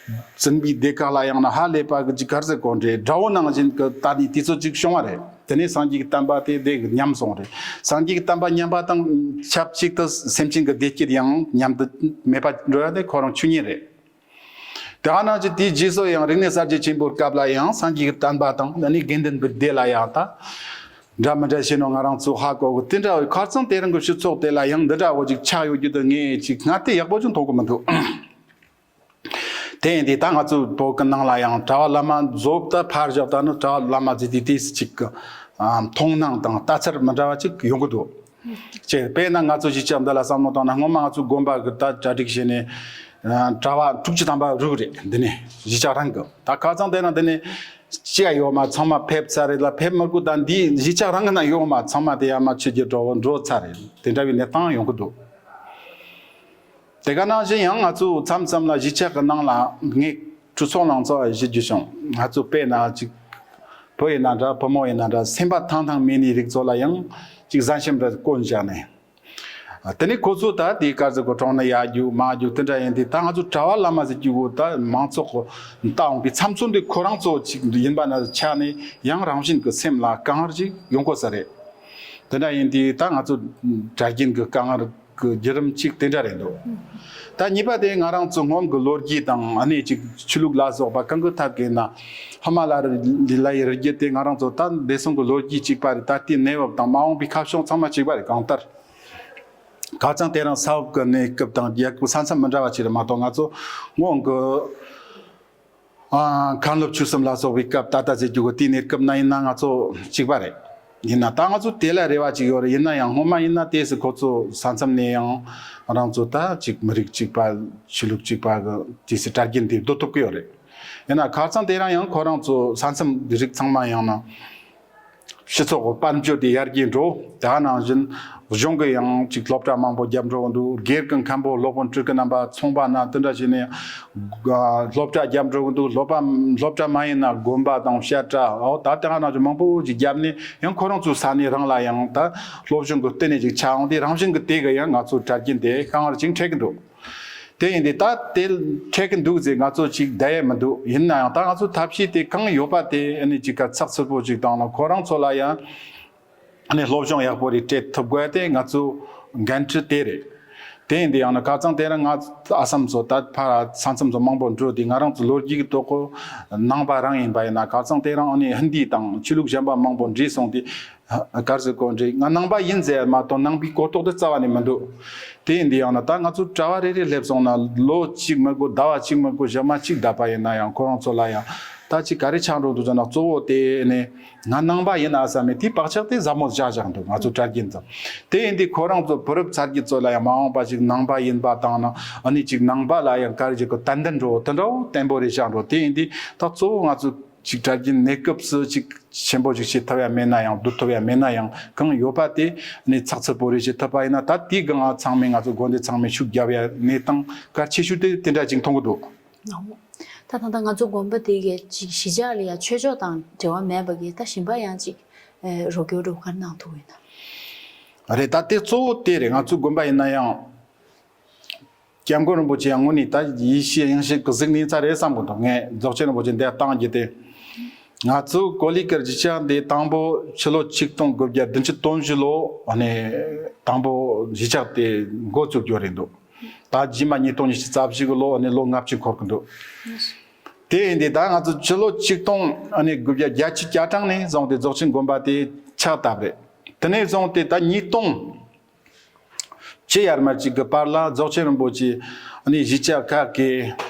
བཙུན་པའི་སྡེ་ཁག་ལ་ཡང་ན་ཧ་ལས་པ་གི་ཅིག་ག་རེ་ཟེར་དགོས་རེད། དགྲ་བོ་ནང་བཞིན་གྱི་ལྟ་ནས་དུས་ཚོད་ཅིག་བྱུང་བ་རེད། དེ་ནས་སངས་རྒྱས་ཀྱི་བསྟན་པ་དེ་དེ་གི་ཉམས་སོང་རེད། སངས་རྒྱས་ཀྱི་བསྟན་པ་ཉམས་པ་དང་ཆབས་ཅིག་ཏུ་སེམས་ཅན་གྱི་བདེ་སྐྱིད་ཡང་ཉམས་དུ་མེད་པ་འགྲོ་ཡ་དེ་ཁོ་རང་ཆོས་ཉིད་རེད། དེ་ག་ནང་བཞིན་དེའི་རྗེས་སུ་ཡང་རིག་གནས་གསར་བརྗེ་ཆེན་པོའི་སྐབས་ལ་ཡང་སངས་རྒྱས་ཀྱི་བསྟན་པ་དང་ཨ་ནི་དགེ་འདུན་པའི་སྡེ་ལ་ཡང་ད་འདྲ་མི་འདྲ་བྱས་ནོ་ང་རང་ཚོ་ཧ་གོ་གི། དེ་འདྲ་བའི་ཁ་སང་དེ་རིང་གི་སྤྱི་ཚོགས་དེ་ལ་ཡང་འདི་འདྲ་བོ་ཅིག་ཆགས་ཡོད་རྒྱུ་དེ་ངས་ཅིག་ང་དེ་ཡག་པོ་ཅིག་མཐོང་གི་མི་འདུག་དེ་ཡིན་དུས་ད་ང་ཚོའི་བོད་ཀྱི་ནང་ལ་ཡང་གྲྭ་བ་བླ་མ་བཟོ་ད་ཕར་བཞག་ད་ནི་གྲྭ་བ་བླ་མ་ཟེར་དུས་དེ་ཅིག་གི་མཐོང་སྣང་དང་ལྟ་ཚུལ་མི་འདྲ་བ་ཅིག་ཡོང་གི་འདུག་ཅེས་དཔེར་ན་ང་ཚོ་གཞིས་ཆགས་འདི་ལ་བསམ་བློ་བཏང་ན་སྔོན་མ་ང་ཚོའི་དགོན་པ་གི་ད་གྲ་སྒྲིག་བྱས་ནས་གྲྭ་བ་དྲུག་ཅུ་ཐམ་པ་རུག་རེད། འདི་ནས་གཞིས་ཆགས་རང་གི་ད་ཁ་སང་དེ་ན་འདི་ནས་ཅི་ཡ་ཡོད་མ་ཚང་མ་ཕེབས་ཚར་རེད་ལ་ཕེབས་མི་དགོས། ད་འདི་གཞིས་ཆགས་རང་གི་ན་ཡོད་མ་ཚང་མ་དེ་ཡ་མ་ཆོས་བརྒྱུད་འགྲོ་འགྲོ་ཚར་རེད། དེ་འདྲ་བའི་གནས་སྟངས་ཡོང་གི་འདུག་དེ་ག་ནང་བཞིན་ཡང་ང་ཚོ་མཚམས་མཚམས་ལ་གཞིས་ཆགས་ཀྱི་ནང་ལ་ངས་གྲོས་ཚོགས་ནང་ཚོགས་བཞི་རྒྱུ་བྱུང་། ང་ཚོ་དཔེར་ན་ཅིག་བུ་ཡིན་ན་འདྲ་བུ་མོ་ཡིན་ན་འདྲ་སེམས་པ་ཐང་ཐང་མེད་ནི་རིགས་ཚོ་ལ་ཡང་ཅིག་གཟན་ཤམ་འདྲ་བསྐོན་བཞག་ནས། དེ་ནས་ཁོ་ཚོ་ད་དེའི་སྐབས་སུ་གོ་གྲོང་ནས་ཡར་རྒྱུག་མར་རྒྱུག་དེ་འདྲ་ཡིན་དུས་ད་ང་ཚོ་གྲྭ་བ་བླ་མ་ཟེར་རྒྱུ་བོ་ད་མང་ཚོགས་ཀྱི་ལྟ་འོང་པའི་མཚམས་ཚོ་འདི་ཁོ་རང་ཚོ་ཅིག་ཡིན་པ་ན་ཆ་ནས་ཡང་རང་བཞིན་གྱི་སེམས་ལ་དཀའ་ངལ་ཅིག་ཡོང་དགོས་ས་རེད། དེ་འདྲ་ཡིན་དུས་ད་ང་ཚོ་གྲྭ་རྒན་གྱི་དཀའ་ངལ། གི་བརྒྱུད་རིམ་གཅིག་དེ་འདྲ་རེད་འདུག་ད་གཉིས་པ་དེ་ང་རང་ཚོ་སྔོན་གྱི་ལོ་རྒྱུས་དང་ཨ་ནི་ཅིག་ཆོས་ལུགས་ལ་སོགས་པ་གང་གི་ཐད་ཀྱི་ན་ཧི་མ་ལ་ཡའི་རི་རྒྱུད་དེ་ང་རང་ཚོ་ད་འདས་སོང་གི་ལོ་རྒྱུས་གཅིག་པ་རེད། ད་ལྟའི་གནས་བབ་དང་མ་འོངས་པའི་ཁ་ཕྱོགས་ཚང་མ་གཅིག་པ་རེད། གང་ལྟར་ཁ་རྩང་དེ་རིང་ས་འོག་གི་གནས་སྐབས་དང་རྒྱལ་ཁབ་ས་མཚམས་མི་འདྲ་བ་ཅིག་རེད་མ་གཏོགས། ང་ཚོ་སྔོན་གྱི་ཨ། མཁན་སློབ་ཆོས་གསུམ་ལ་སོགས་པའི་སྐབས་ད་ལྟ་ཟེར་རྒྱུ་གི་དེའི་གནས་སྐབས་ན་ཡིན་ན་ང་ཚོ་གཅིག་པ་རེད། ཡིན་ན་ད་ང་ཚོ་དེ་ལ་རེ་བ་ཅིག་ཡོད་རེད། ཡིན་ན་ཡང་སྔོན་མ་ཡིན་ན་དེ་སུ་ཁོ་ཚོ་ས་མཚམས་ནས་ཡང་རང་ཚོ་ད་ཅིག་མི་རིགས་གཅིག་པ་ཆོས་ལུགས་གཅིག་པ་གི་དེ་སུ་གྲྭ་རྒྱུན་དེ་སྡོད་ཐུབ་ཀྱི་ཡོད་རེད། ཡིན་ན་ཁ་རྩང་དེ་རིང་ཡང་ཁོ་རང་ཚོ་ས་མཚམས་རིགས་ཚང་མ་ཡང་ན། སྤྱི་ཚོགས་ཀྱི་དཔལ་འབྱོར་དེ་ཡར་རྒྱས་འགྲོ། དེ་ག་ནང་བཞིན་གཞུང་གི་ཡང་ཅིག་སློབ་གྲྭ་མང་པོ་བརྒྱབ་འགྲོ་གི་འདུག་སྒེར་གྱི་མཁན་པོ་སློབ་དཔོན་སྤྲུལ་སྐུ་རྣམ་པ་ཚོང་པ་ན་དེ་འདྲ་བྱས་ནས་སློབ་གྲྭ་བརྒྱབ་འགྲོ་གི་འདུག་སློབ་པ་སློབ་གྲྭ་མ་ཡིན་ན་དགོན་པ་དང་བཤད་གྲྭ་འོ་ད་དེ་ག་ནང་བཞིན་མང་པོ་ཅིག་བརྒྱབ་ནས་ཡང་ཁོ་རང་ཚོའི་ས་གནས་རང་ལ་ཡང་ད་སློབ་སྦྱོང་གི་ལྟེ་གནས་ཅིག་ཆགས་འོང་དེ་རང་བཞིན་གྱི་དེ་གི་ཡང་ང་ཚོའི་གྲྭ་རྒྱུན་དེ་གང་ལ་ཅིག་འཕྲད་ཀྱི་འདུག་དེ་ཡིན་དུས་ད་དེ་འཕྲད་ཀྱི་འདུག་ཟེར་ང་ཚོ་ཅིག་བསྡད་ཡས་མི་འདུག་ཡིན་ན་ཡང་ད་ང་ཚོ་ཐབས་ཤེས་དེ་གང་ཡོད་པ་དེ་ཨ་ནི་ཅིག་ག་ཚགས་ཚུད་པོ་ཅིག་བཏང་ན་ཁོ་རང་ཚོ་ལ་ཡང་ཨ་ནི་སློབ་སྦྱོང་ཡག་པོ་རེ་སྤྲད་ཐུབ་དགོས་དེ་ང་ཚོ་འགན་འཁྲི་དེ་རེད། དེ་ཡིན་དུས་ཡང་ན་ཁ་རྩང་དེ་རིང་ང་ཨ་སམ་ཚོ་ད་ཕར་ས་མཚམས་ཚོ་མང་པོ་འགྲོ་དུས་ང་རང་ཚོ་ལོ་རྒྱུས་ཀྱི་ཐོག་གི་ནང་པ་རང་ཡིན་པ་ཡིན་ན་ཁ་རྩང་དེ་རིང་ཨ་ནི་ཧིན་དི་དང་ཆོས་ལུགས་གཞན་པ་མང་པོ་འདྲེས་སོང་དུས། ག་རེ་ཟེར་དགོས་རེད། ང་ནང་པ་ཡིན་ཟེར་མ་གཏོགས་ནང་པའི་གོ་རྟོགས་དེ་རྩ་བ་ནས་མི་འདུག་དེ་ཡིན་དུས་ཡང་ན་ད་ང་ཚོ་གྲྭ་བ་རེ་རེ་སླེབས་སོང་ན་ལོ་གཅིག་མི་དགོས་ཟླ་བ་གཅིག་མི་དགོས་ཞག་མ་གཅིག་བསྡད་པ་ཡིན་ན་ཡང་ཁོ་རང་ཚོ་ལ་ཡང་ད་ཅིག་ག་རེ་ཆགས་འགྲོ་འདུག་ཟེར་ན་གཙོ་བོ་དེ་ནི་ང་ནང་པ་ཡིན་ཨ་བསམ་མེད་དེའི་བག་ཆགས་དེ་ཟབ་མོ་བཞག་བཞག་འདུག་ང་ཚོ་གྲྭ་རྒྱུན་ཚོ། དེ་ཡིན་དུས་ཁོ་རང་ཚོ་བུ་རབས་ཚ་རྒྱུད་ཚོ་ལ་ཡང་མ་འོངས་པ་ཞིག་ནང་པ་ཡིན་པ་དང་ན་ཨ་ནི་ཅིག་ནང་པ་ལ་ཡང་ག་རེ་ཅིག་གི་ཏན་ཏན་འགྲོ་དེ་འདྲ་བོ་བརྟན་པོ་རེ་བཞག་འགྲོ། དེ་ཡིན་དུས་ད་གཙོ་བོ་ང་ཚོ། ཅིག་གྲྭ་རྒྱུན་གནས་སྐབས་སུ་ཅིག་ཆེན་པོ་ཅིག་བྱེད་ཐུབ་ཡ་མེད་ན་ཡང་བསྡུ་ཐུབ་ཡ་མེད་ན་ཡང་གང་ཡོད་པ་དེ་ནི་ཚགས་ཚུད་པོ་རེ་བྱེད་ཐུབ་པ་ཡིན་ན་ད་དེའི་སྒང་ང་ཚང་མས་ང་ཚོ་དགོན་སྡེ་ཚང་མས་ཤུགས་རྒྱབ་ཡ་གནས་སྟངས་གལ་ཆེ་ཤོས་དེ་དེ་འདྲ་ཅིག་མཐོང་གི་འདུག་ད་ད་ལྟ་ང་ཚོ་དགོན་པ་དེ་གའི་ཅིག་གཞིས་ཆགས་ལ་ཡ་ཆོས་ཕྱོགས་དང་འབྲེལ་བ་མེད་པ་གི་ད་གཞན་པ་ཡང་ཅིག་རོགས་སྐྱོར་རུ་ག་རེ་གནང་ཐུབ་ཡོད་ན། རེད། ད་དེ་གཙོ་བོ་དེ་རེད། ང་ཚོའི་དགོན་པ་ཡིན་ན་ཡང་། སྐྱབས་མགོན་རིན་པོ་ཆེ་ཡང་དངོས་གནས་ད་ཡེ་ཤེས་དབྱིངས་ཞེན་གྱི་གཟུགས་ནས་ཚར་རེད་བསམ་གི་འདུག་ངས་རྫོགས་ཆེན་རིན་པོ་ཆེ་འདིར་བཏང་རྒྱུ་དེ། ང་ཚོ་ཀོ་ལི་གར་གཞིས་ཆགས་འདི་དང་པོ་ཕྱི་ལོ་ཆིག་སྟོང་དགུ་བརྒྱ་བདུན་ཅུ་དོན་བཞི་ལོ་ནས་དང་པོ་གཞིས་ཆགས་དེ་འགོ་བཙུགས་རྒྱུ་རེད་འདུག་ད་རྗེས་མ་ཉིས་སྟོང་ཉི་ཤུ་རྩ་བཞི་གི་ལོ་ནས་ལོ་ལྔ་བཅུ་འཁོར་གི་འདུག་དེ་ཡིན་དུས་ད་ང་ཚོ་ཕྱི་ལོ་ཆིག་སྟོང་དགུ་བརྒྱ་བརྒྱད་ཅུ་གྱ་གྲངས་ནས་བཟུང་སྟེ་རྫོགས་ཆེན་དགོན་པ་དེ་ཕྱག་བཏབ་རེད། དེ་ནས་བཟུང་སྟེ་ད་ཉིས་སྟོང་ཕྱི་ཡར་མར་གཅིག་གི་བར་ལ་རྫོགས་ཆེན་རིན་པོ་ཆེ་ཨ་ནི་གཞིས་ཆགས་ཁག་གི་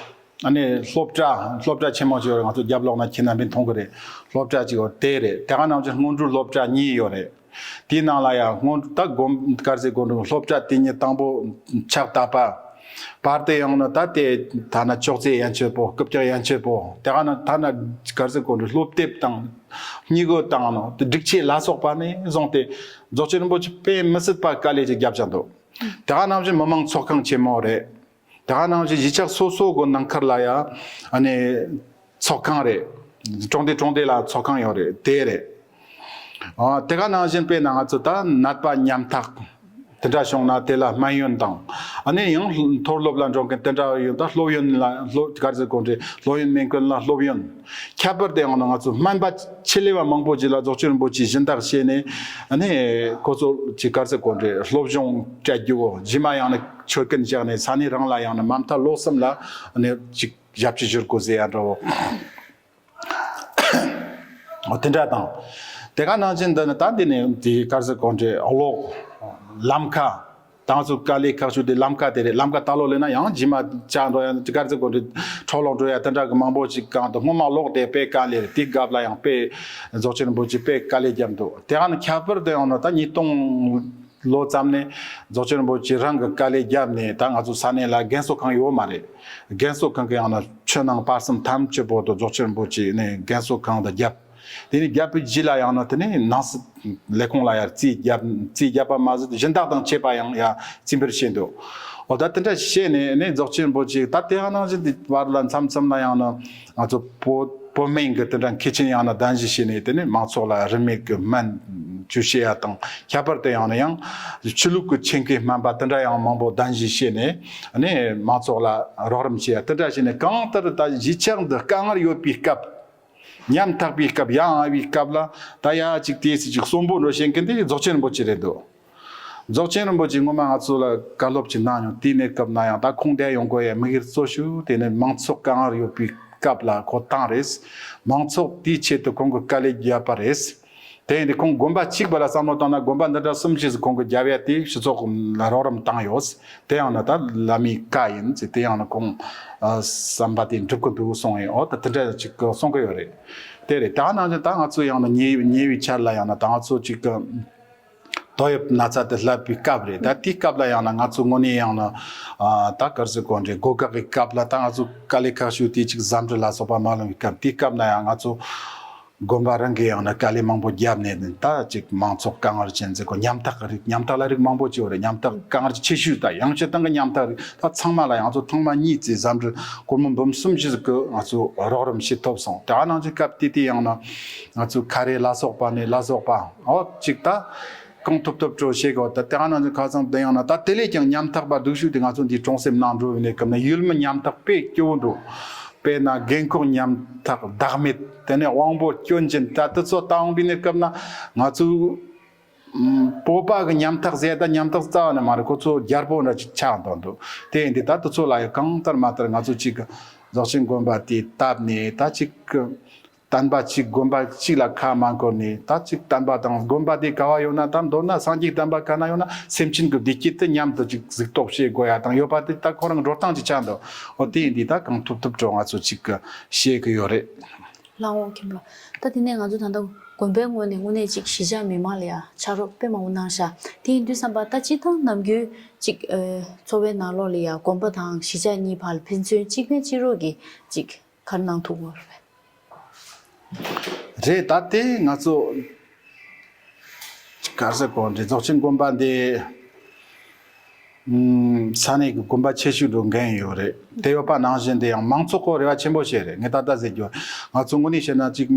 ཨ་ནི་སློབ་གྲྭ་སློབ་གྲྭ་ཆེན་མོ་ཅིག་ཡོད་རེད། ང་ཚོ་རྒྱབ་ལོགས་ན་ཁྱེད་རྣམ་པས་མཐོང་གི་རེད། སློབ་གྲྭ་གཅིག་ཡོད་དེ་རེད། དེ་ག་ནང་བཞིན་སྔོན་འགྲོའི་སློབ་གྲྭ་གཉིས་ཡོད་རེད། དེའི་ནང་ལ་ཡང་སྔོན་ད་དགོན་གར་ཟེར་དགོན་འགྲོ་སློབ་གྲྭ་དེ་གཉིས་དང་པོ་ཕྱག་བཏབ་པ། བར་དུ་ཡང་ན་ད་དེ་ཐ་ན་ཅོག་ཙེ་ཡན་ཆོད་པོ་རྐུབ་བཀྱག་ཡན་ཆོད་པོ་དེ་ག་ན་ཐ་ན་གར་ཟེར་དགོན་འགྲོ་སློབ་དེབ་དང་། སྙིང་གོ་དང་ནོ་དེ་སྒྲིག་ཆས་ལ་སོགས་པ་ནས་བཟུང་སྟེ་རྫོགས་ཆེན་རིན་པོ་ཆེ་དཔེ་མི་སྲིད་པ་དཀའ་ལས་ཅིག་བརྒྱབ་ཀྱང་འདུག་དེ་ག་ནང་བཞིན་མི་མང་ཚོགས་ཁང་ཆེན་མོ་རེད། དེ་ག་ནང་བཞིན་གཞིས་ཆགས་སོ་སོ་གི་ནང་ཁུལ་ལ་ཡ་ཨ་ནི་ཚོགས་ཁང་རེད། གྲོང་སྡེ་གྲོང་སྡེ་ལ་ཚོགས་ཁང་ཡོད་རེད། དེ་རེད། ཨ་དེ་ག་ནང་བཞིན་དཔེར་ན་ང་ཚོ་ད་ནད་པ་ཉམ་ཐག་དེ་འདྲ་བྱུང་ན་དེ་ལ་སྨན་ཡོན་དང་། ཨ་ནི་ཡང་མཐོ་སློབ་ལ་འགྲོ་མཁན་དེ་འདྲ་ཡོད་ད་སློབ་ཡོན་ལ་སློབ་ག་རེ་ཟེར་དགོས་རེད། སློབ་ཡོན་མེད་མཁན་ལ་སློབ་ཡོན། ཁྱད་པར་དུ་ཡང་ན་ང་ཚོ་སྨན་པ་ཆེད་ལས་པ་མང་པོ་ཅིག་ལ་རྫོགས་ཆེན་རིན་པོ་ཆེས་སྦྱིན་བདག་བྱས་ནས་ཨ་ནི་ཁོ་ཚོ་ཅིག་ག་རེ་ཟེར་དགོས་རེད། སློབ་སྦྱོང་སྤྲད་རྒྱུ་བོ་རྗེས་མ་ཡང་ན་མཆོད་མཁན་བཞག་ནས་ས་གནས་རང་ལ་ཡང་ན་མ་མཐའ་ལོ་གསུམ་ལ་ཨ་ནི་ཅིག་ཞབས་ཕྱི་ཞུ་དགོས་ཟེར་ཡ་འདྲ་བོ། འོ་དེ་འདྲ་དང་། དེ་ག་ནང་བཞིན་འདི་ནི་ད་འདི་ནས་དེ་ག་རེ་ཟེར་དགོས་རེད། གློག་ལམ་ཁ། ད་ང་ཚོ་དཀའ་ལས་ཁག་ཤོས་དེ་ལམ་ཁ་དེ་རེད། ལམ་ཁ་ད་ལོ་ལས་ན་ཡང་རྗེས་མ་བཅག་འགྲོ་ཡ་ག་རེ་ཟེར་དགོས་རེད། འཕྲོ་བརླག་འགྲོ་ཡ་དེ་འདྲ་གི་མང་པོ་ཞིག་གང་དུ་སྔོན་མ་གློག་དེ་དཔེ་དཀའ་ལས་རེད། དེ་སྐབས་ལ་ཡང་དཔེ་རྫོགས་ཆེན་རིན་པོ་ཆེ་དཔེ་དཀའ་ལས་བརྒྱབ་འདུག་དེ་ག་ནི་ཁྱད་པར་དུ་ཡང་ན་ད་ཉིས་སྟོང་ལོ་ཙམ་ནས་རྫོགས་ཆེན་རིན་པོ་ཆེ་རང་གི་དཀའ་ལས་བརྒྱབ་ནས་ད་ང་ཚོ་ས་གནས་ལ་རྒན་གསོ་ཁང་ཡོད་མ་རེད། རྒན་གསོ་ཁང་གི་ཡང་ན་ཆུ་ནང་པར་གསུམ་ཐམས་ཅད་པོ་དུ་རྫོགས་ཆེན་རིན་པོ་ཆེ་ནས་རྒན་གསོ་ཁང་དུ་བརྒྱབ། དེ་ནས་བརྒྱབ་པའི་རྗེས་ལ་ཡང་ན་དེ་ནས་ནང་སྲིད་ལས་ཁུངས་ལ་ཡང་རྩིས་བརྒྱབ། རྩིས་བརྒྱབ་པ་མ་ཟད་སྦྱིན་བདག་དང་བཅས་པ་ཡང་ཡང་རྩིས་འབུལ་བྱས་འདུག་འོ་ད་དེ་འདྲ་བྱས་ནས་ནས་རྫོགས་ཆེན་རིན་པོ་ཆེ་ད་དེ་ཡང་ནང་བཞིན་དེ་བར་ལ་མཚམས་མཚམས་ལ་ཡང་ན་ང་ཚོ་བོད་བོད་སྨན་གྱི་དེ་འདྲ་མཁས་ཅན་ཡང་ན་གདན་ཞུ་བྱས་ནས་དེ་ནས་མང་ཚོགས་ལ་རིན་མེད་ཀྱི་སྨན་བཅོས་བྱེད་ཡ་དང་། ཁྱད་པར་དུ་ཡང་ན་ཡང་ཆོས་ལུགས་ཀྱི་ཆེད་མཁས་སྨན་པ་དེ་འདྲ་ཡང་མང་པོ་གདན་ཞུ་བྱས་ནས་ནས་མང་ཚོགས་ལ་རོགས་རམ་བྱེད་ཡ་དེ་འདྲ་བྱས་ནས་གང་ལྟར་ད་གཞིས་ཆགས་འདི་དཀའ་ངལ་ཡོད་པའི་སྐབས། ཉམ་ཐག་པའི་སྐབས་ཡང་ཨ་བའི་སྐབས་ལ་ད་ཡ་གཅིག་དེས་སུ་གཅིག་གསོན་པོ་འགྲོ་བྱེད་མཁན་དེ་རྫོགས་ཆེན་རིན་པོ་ཆེ་རེད་འདུག་རྫོགས་ཆེན་རིན་པོ་ཆེ་སྔོན་མ་ང་ཚོ་ལ་བཀའ་སློབ་ཅིག་གནང་མྱོང་། དེའི་གནས་སྐབས་ན་ཡང་ད་ཁོང་འདས་ཡོང་དགོས་ཡ་དམིགས་ཡུལ་གཙོ་ཤོས་དེ་ནི་མང་ཚོགས་དཀའ་ངལ་ཡོད་པའི་སྐབས་ལ་ཁོ་བཏང་རེད། མང་ཚོགས་དེའི་ཆེད་དུ་ཁོང་གིས་དཀའ་ལས་བརྒྱབ་པ་རེད། དེ་ཡིན་དུས་ཁོང་དགོན་པ་གཅིག་པ་ལ་བསམ་བློ་བཏང་ན་དགོན་པ་འདི་འདྲ་གསུམ་བཞི་ཟིག་ཁོང་གིས་བརྒྱབ་ཡ་དེ་སྤྱི་ཚོགས་ལ་རོགས་རམ་བཏང་ཡོད། དེ་ཡང་ན་ད་བླ་མའི་བཀའ་ཡིན་ཟེར། དེ་ཡང་ན་ཁོང་ཨ་བསམ་པ་དེ་འགྲུབ་ཀྱི་འདུག་གསུངས་ཡོད། འོ་ད་དེ་འདྲ་ཅིག་གསུང་གི་ཡོད་རེད། དེ་རེད། ད་ནང་བཞིན་ད་ང་ཚོ་ཡང་ན་ཉེ་ཉེ་བའི་ཆར་ལ་ཡང་ན་ད་ང་ཚོ་ཅིག་ཏོག་དབྱིབས་ན་ཚ་དེ་སླེབས་པའི་སྐབས་རེད། ད་དེའི་སྐབས་ལ་ཡང་ན་ང་ཚོ་དངོས་གནས་ཡང་ན་ཨ་ད་ག་རེ་ཟེར་དགོས་རེད། སྒོ་འགག་གི་སྐབས་ལ་ད་ང་ཚོ་དཀའ་ལས་ཁག་ཤོས་དེ་ཅིག་ཟ་འབྲུ་ལ་སོགས་པ་མ་ལོན་པའི་སྐབས། དེའི་སྐབས་ན་ཡང་ང་ཚོ་དགོན་པ་རང་གིས་ཡང་ན་དཀའ་ལས་མང་པོ་བརྒྱབ་ནས་ད་ཅིག་མང་ཚོགས་དཀའ་ངལ་ཅན་ཟེར་གོ། ཉམ་ཐག་གི་རིགས། ཉམ་ཐག་ལ་རིགས་མང་པོ་ཅིག་ཡོད་རེད། ཉམ་ཐག་དཀའ་ངལ་ཆེ་ཤོས་ད་ཡང་སྤྱིར་བཏང་གི་ཉམ་ཐག་རིགས་ད་ཚང་མ་ལ་ཡང་ཚོ་ཐེངས་མ་གཉིས་ཙམ་ཟ་འབྲུ་སྒོར་མོ་འབུམ་གསུམ་བཞི་ཟིག་གི་ང་ཚོ་རོགས་རམ་བྱེད་ཐུབ་སོང་། དེ་ནང་བཞིན་སྐབས་དེ་དུས་ཡང་ན་ང་ཚོ་ཁ་རས་ལ་སོགས་པ་ནས་ལ་སོགས་པ་འོ་ཅིག་ད་གང་ཐུབ་ཐུབ་སྤྲོད་བྱེད་དགོས། ད་དེ་ནང་བཞིན་ཁ་སང་དེ་ཡང་ན་ད་དེ་ལས་ཀྱང་ཉམ་ཐག་པ་སྡུག་ཤོས་དེ་ང་ཚོ་འདི་གྲོང་གསེབ་ནང་འགྲོ་བའི་གནས་སྐབས་ན་ཡུལ་མི་ཉམ་ཐག་དཔེ་སྐྱོ་བོ་འདུག། དཔེར་ན་རྒན་འཁོགས་ཉམ་ཐག་བདག་མེད། དེ་ནས་དབང་པོ་སྐྱོན་ཅན། ད་དེ་ཚོ་ལྟ་འོང་པའི་གནས་སྐབས་ན་ང་ཚོའི་ཨམ་བོད་པ་གི་ཉམ་ཐག་ཟེར་ད་ཉམ་ཐག་རྩ་བ་ནས་མ་རེད། ཁོ་ཚོ་རྒྱལ་པོ་འདྲ་ཅིག་ཆགས་བསྡད་འདུག། དེ་ཡིན་དུས་ད་དེ་ཚོ་ལ་ཡང་གང་ལྟར་མ་ལྟར་ང་ཚོ་ཅིག་རྫོགས་ཆེན་དགོན་པ་དེ་བཏབ་ནས་ད་ཅིག་བསྟན་པ་གཅིག་དགོན་པ་གཅིག་ལ་ཁ་མ་འཁོར་ནས། ད་ཅིག་བསྟན་པ་དང་དགོན་པ་དེ་ག་བ་ཡོད་ན། ད་མདོར་ན་སངས་རྒྱས་བསྟན་པ་ག་ན་ཡོད་ན་སེམས་ཅན་གྱི་བདེ་སྐྱིད་དེ་མཉམ་དུ་ཅིག་གཟིགས་རྟོག་བྱེད་དགོས་ཡ་དང་ཡོད་པ་དེ་ད་ཁོ་རང་འགྲོ་སྟངས་ཅིག་ཆགས་འདུག། འོ་དེ་ཡིན་དུས་ད་གང་ཐུབ་ཐུབ་འགྲོ་ང་ཚོ་ཅིག་བཤད་གི་ཡོད་རེད། ལགས་འོང་མཁན་པོ། ད་དེ་ནས་ང་ཚོ་ད་ལྟ་དགོན་པའི་ངོས་ནས་དངོས་གནས་ཅིག་གཞིས་ཆགས་མི་མང་ལ་ཡ་ཕྱག་རོགས་དཔེ་མང་པོ་གནང་ཤག། དེ་ཡིན་དུས་ཙམ་པ་ད་སྤྱིར་བཏང་ནམ་རྒྱུན་ཅིག་ཨ་འཚོ་བའི་ནང་ལོགས་ལ་ཡ་དགོན་པ་དང་གཞིས་ཆགས་གཉིས་བར་ལ་ཕན་ཚུན་གཅིག་ཕན་གཅིག་རོགས་ཀྱི་ཅིག་ག་རེ་གནང་ཐུབ་ཀྱི་ཡོད་རེད། རེད། ད་དེ་ང་ཚོ་ག་རེ་ཟེར་དགོས་རེད། རྫོགས་ཆེན་དགོན་པ་འདི་ཨུམ་ས་གནས་ཀྱི་དགོན་པ་ཆེ་ཤོས་འགྲོ་འགན་ཡོད་རེད། དེ་ཡོད་པ་ནང་བཞིན་དེ་ཡང་མང་ཚོགས་ཀྱི་རེ་བ་ཆེན་པོ་བྱས་རེད། ངས་ད་ལྟ་ཟེར་རྒྱུ་ང་ཚོ་དངོས་གནས་བཤད་ན་ཅིག་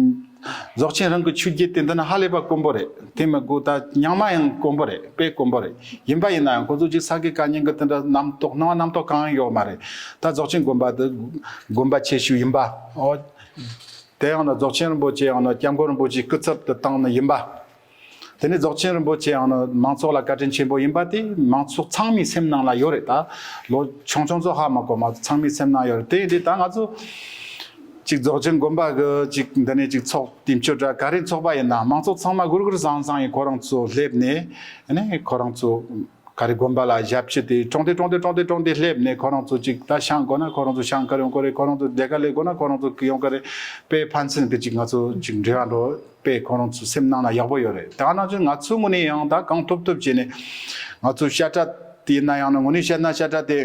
རྫོགས་ཆེན་རང་གི་ཆོས་བརྒྱུད་དེ་འདི་ན་ཧ་ལས་པ་དཀོན་པོ་རེད། དེ་མི་དགོས། ད་རྙིང་མ་ཡང་དཀོན་པོ་རེད། དཔེ་དཀོན་པོ་རེད། ཡིན་པ་ཡིན་ན་ཡང་ཁོ་ཚོ་ཅིག་ས་དགེ་བཀའ་རྙིང་གི་དེ་འདྲ་རྣམ་རྟོག་སྣང་བ་རྣམ་རྟོག་གང་ཡང་ཡོད་མ་རེད། ད་རྫོགས་ཆེན་དགོན་པ་དེ་དགོན་པ་ཆེ་ཤོས་ཡིན་པ། ཨོ། དེ་ཡང་ན་རྫོགས་ཆེན་རིན་པོ་ཆེ་ཡང་ན་སྐྱབས་མགོན་རིན་པོ་ཆེའི་སྐུ་ཚབ་ཏུ་བཏང་ནི་ཡིན་པ། དེ་ནས་རྫོགས་ཆེན་རིན་པོ་ཆེ་ཡང་ན་མང་ཚོགས་ལ་བཀའ་དྲིན་ཆེན་པོ་ཡིན་པ་དེ་མང་ཚོགས་ཚང་མའི་སེམས་ནང་ལ་ཡོད་རེད། ད་ལོ་ཆུང་ཆུང་ཚོ་ཧ་མ་གོ་མ་ཚང་མའི་སེམས་ནང་ཡོད་རེད། དེ་ཡིན་དུས་ད་ང་ཚོ་ཅིག་རྫོགས་ཆེན་དགོན་པ་གི་ཅིག་འདི་ནས་ཅིག་ཚོགས་དེ་མཆོད་གྲྭ་ག་རེ་ཚོགས་པ་ཡིན་ན་མང་ཚོགས་ཚང་མ་གུར་གུར་ཟང་ཟང་ཡིན། ཁོ་རང་ཚོ་སླེབས་ནས་ཨ་ནི་ཁོ་རང་ཚོ་ག་རེ་དགོན་པ་ལ་ཞབས་ཕྱི་དེ་གྲོང་སྡེ་གྲོང་སྡེ་གྲོང་སྡེ་གྲོང་སྡེ་སླེབས་ནས་ཁོ་རང་ཚོ་ཅིག་ད་ཤང་དགོས་ན་ཁོ་རང་ཚོ་ཤང་ཁར་ཡོང་གི་རེད། ཁོ་རང་ཚོ་ལས་ཀ་ལས་དགོས་ན་ཁོ་རང་ཚོ་ཡོང་གི་རེད། དཔེ་ཕན་ཚུན་གྱི་ཅིག་ང་ཚོ་ཅིག་འབྲེལ་བ་འགྲོ་དཔེ་ཁོ་རང་ཚོ་སེམས་ནང་ན་ཡག་པོ་ཡོད་རེད། ད་ནང་བཞིན་ང་ཚོའི་ངོས་ནས་ཡང་ད་གང་ཐུབ་ཐུབ་བྱས་ནས་ང་ཚོ་བཤད་གྲྭ་དེ་ཡིན་ན་ཡང་ན་དངོས་གནས་བཤད་ན་བཤད་གྲྭ་དེ་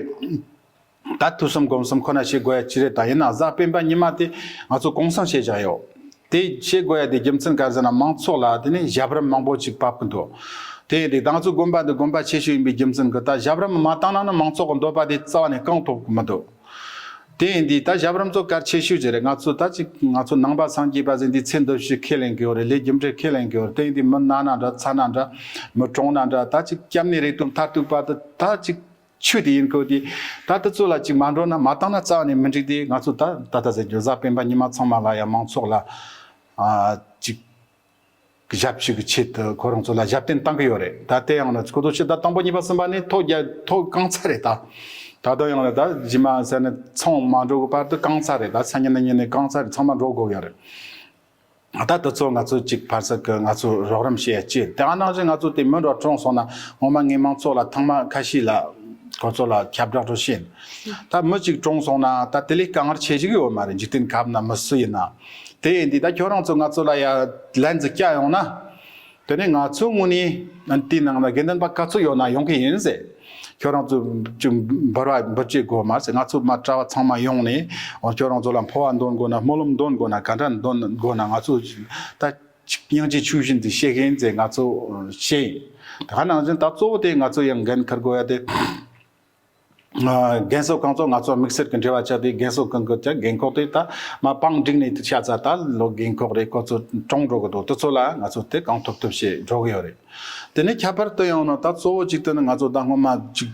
ད་ཐོས་བསམ་སྒོམ་གསུམ་ཁོ་ན་བྱེད་དགོས་ཡ་ཅི་རེད། ད་ཡིན་ན་གཟའ་སྤེན་པ་ཉི་མ་དེ་ང་ཚོ་གུང་སེང་བྱེད་བཞག་ཡོད། དེ་བྱེད་དགོས་ཡ་དེ་རྒྱུ་མཚན་ག་རེ་ཟེར་ན་མང་ཚོགས་ལ་དེ་ནས་ཞབས་རིམ་མང་པོ་ཅིག་བབས་ཀྱི་འདུག། དེ་ཡིན་དུས་ད་ང་ཚོ་དགོན་པ་འདི་དགོན་པ་ཆེ་ཤོས་ཡིན་པའི་རྒྱུ་མཚན་གྱིས་ད་ཞབས་རིམ་མ་བཏང་ན་ནི་མང་ཚོགས་ཀྱི་འདོད་པ་དེ་རྩ་བ་ནས་བསྐང་ཐུབ་ཀྱི་མི་འདུག། དེ་ཡིན་དུས་ད་ཞབས་རིམ་ཚོ་གལ་ཆེ་ཤོས་ཅིག་རེད། ང་ཚོ་ད་ཅིག་ང་ཚོ་ནང་པ་སངས་རྒྱས་པ་ཟེར་འདི་ཚེ་འདི་ཕྱི་ཁས་ལེན་གི་ཡོད་རེད། ལས་རྒྱུ་འབྲས་ཁས་ལེན་གི་ཡོད་རེད། དེ་ཡིན་དུས་མི་ན་ན་འདྲ་ཚ་ན་འདྲ་མི་གྲོངས་ན་འདྲ་ད་ཅིག་སྐྱབས་གནས་རེ་ལྟུང་མཐར་ཐུག་པ་ད་ད་ཅིག་ཆོས་དེ་ཡིན་གོ་དེ་ད་དེ་ཚོ་ལ་ཅིག་མ་འགྲོ་ན་མ་བཏང་ན་རྩ་བ་ནས་མི་འགྲིག་དེ། ང་ཚོ་ད་ད་ལྟ་ཟེར་རྒྱུ་གཟའ་སྤེན་པ་ཉི་མ་ཚང་མ་ལ་ཡང་མང་ཚོགས་ལ་ཨ་ཅིག་ཞབས་ཞུ་གི་ཆེད་དུ་ཁོ་རང་ཚོ་ལ་ཞབས་བརྟན་བཏང་གི་ཡོད་རེད། ད་དེ་ཡང་ན་ཁོ་ཚོ་ཕྱི་ཟླ་དང་པོ་གཉིས་པ་གསུམ་པ་ནས་ཐོ་རྒྱ་ཐོ་གང་ཚ་རེད། ད་ད་དུང་ཡང་ན་ད་རྗེས་མ་ཟེར་ནས་ཚོང་མ་འགྲོ་གི་བར་དུ་གང་ཚ་རེད། ད་སང་ཉིན་གནངས་ཉིན་ནས་གང་ཚ་རེད། ཚང་མ་འགྲོ་དགོས་ཡོད་རེད། ད་དེ་ཚོ་ང་ཚོ་གཅིག་ཕར་ཚུར་གི་ང་ཚོ་རོགས་རམ་བྱེད་ཡ་ཅི། དེ་ནང་བཞིན་ང་ཚོ་དེ་མི་འགྲོ་གྲོངས་སོང་ན་ངོ་མ་ངའི་མང་ཚོགས་ལ་ཐེངས་མ་ཁ་ཤས་ལ་ཁོ་ཚོ་ལ་ཁྱབ་བསྒྲགས་འགྲོ་ཤེས། ད་མི་གཅིག་གྲོངས་སོང་ན་ད་དེ་ལས་དཀའ་ངལ་ཆེ་ཞིག་ཡོད་མ་རེད། འཇིག་རྟེན་ཁམས་ན་མི་སུ་ཡིན་ན། དེ་ཡིན་དུས་ད་ཁྱོད་རང་ཚོ་ང་ཚོ་ལ་ཡ་ལན་ཟིག་བསྐྱལ་ཡོང་ན། དེ་ནས་ང་ཚོའི་ངོས་ནས་དེའི་ནང་ལ་དགེ་འདུན་པ་ག་ཚོད་ཡོད་ན་ཡོང་གི་ཡིན་ཟེར། ཁྱོད་རང་ཚོ་ཅིག་འབུལ་བ་འབུལ་བྱེད་དགོས་མ་ཟེར། ང་ཚོ་མ་གྲྭ་བ་ཚང་མ་ཡོང་ནས་འོ་ཁྱོད་རང་ཚོ་ལ་འཕོ་བ་འདོན་དགོས་ན་སྨོན་ལམ་འདོན་དགོས་ན་ག་འདྲ་འདོན་དགོས་ན་ང་ཚོ་ད་ཅིག་སྙིང་རྗེ་ཆུ་བཞིན་དུ་བཤད་མཁན་ཟེར་ང་ཚོ་བཤད་ཡིན། ད་ག་ནང་བཞིན་ད་གཙོ་བོ་དེ་ང་ཚོ་ཡང་འགན་འཁུར་དགོས་ཡ་དེ། རྒན་གསོ་ཁང་ཚོ་ང་ཚོ་དམིགས་བསལ་གྱི་འབྲེལ་བ་ཆགས་དུས་རྒན་གསོ་ཁང་གི་ཅག་རྒན་འཁོགས་དེ་ད་མ་པང་བསྒྲིགས་ནས་དུ་ཆ་ཚ་ད་ལོ་རྒན་འཁོགས་རེད། ཁོ་ཚོ་གྲོངས་འགྲོ་གི་འདུག། དེ་ཚོ་ལ་ང་ཚོ་དེ་གང་ཐུབ་ཐུབ་བྱེད་འགྲོ་གི་ཡོད་རེད། དེ་ནས་ཁྱད་པར་དུ་ཡང་ན་ད་གཙོ་བོ་གཅིག་དེ་ནི་ང་ཚོ་ད་སྔོན་མ་གཅིག་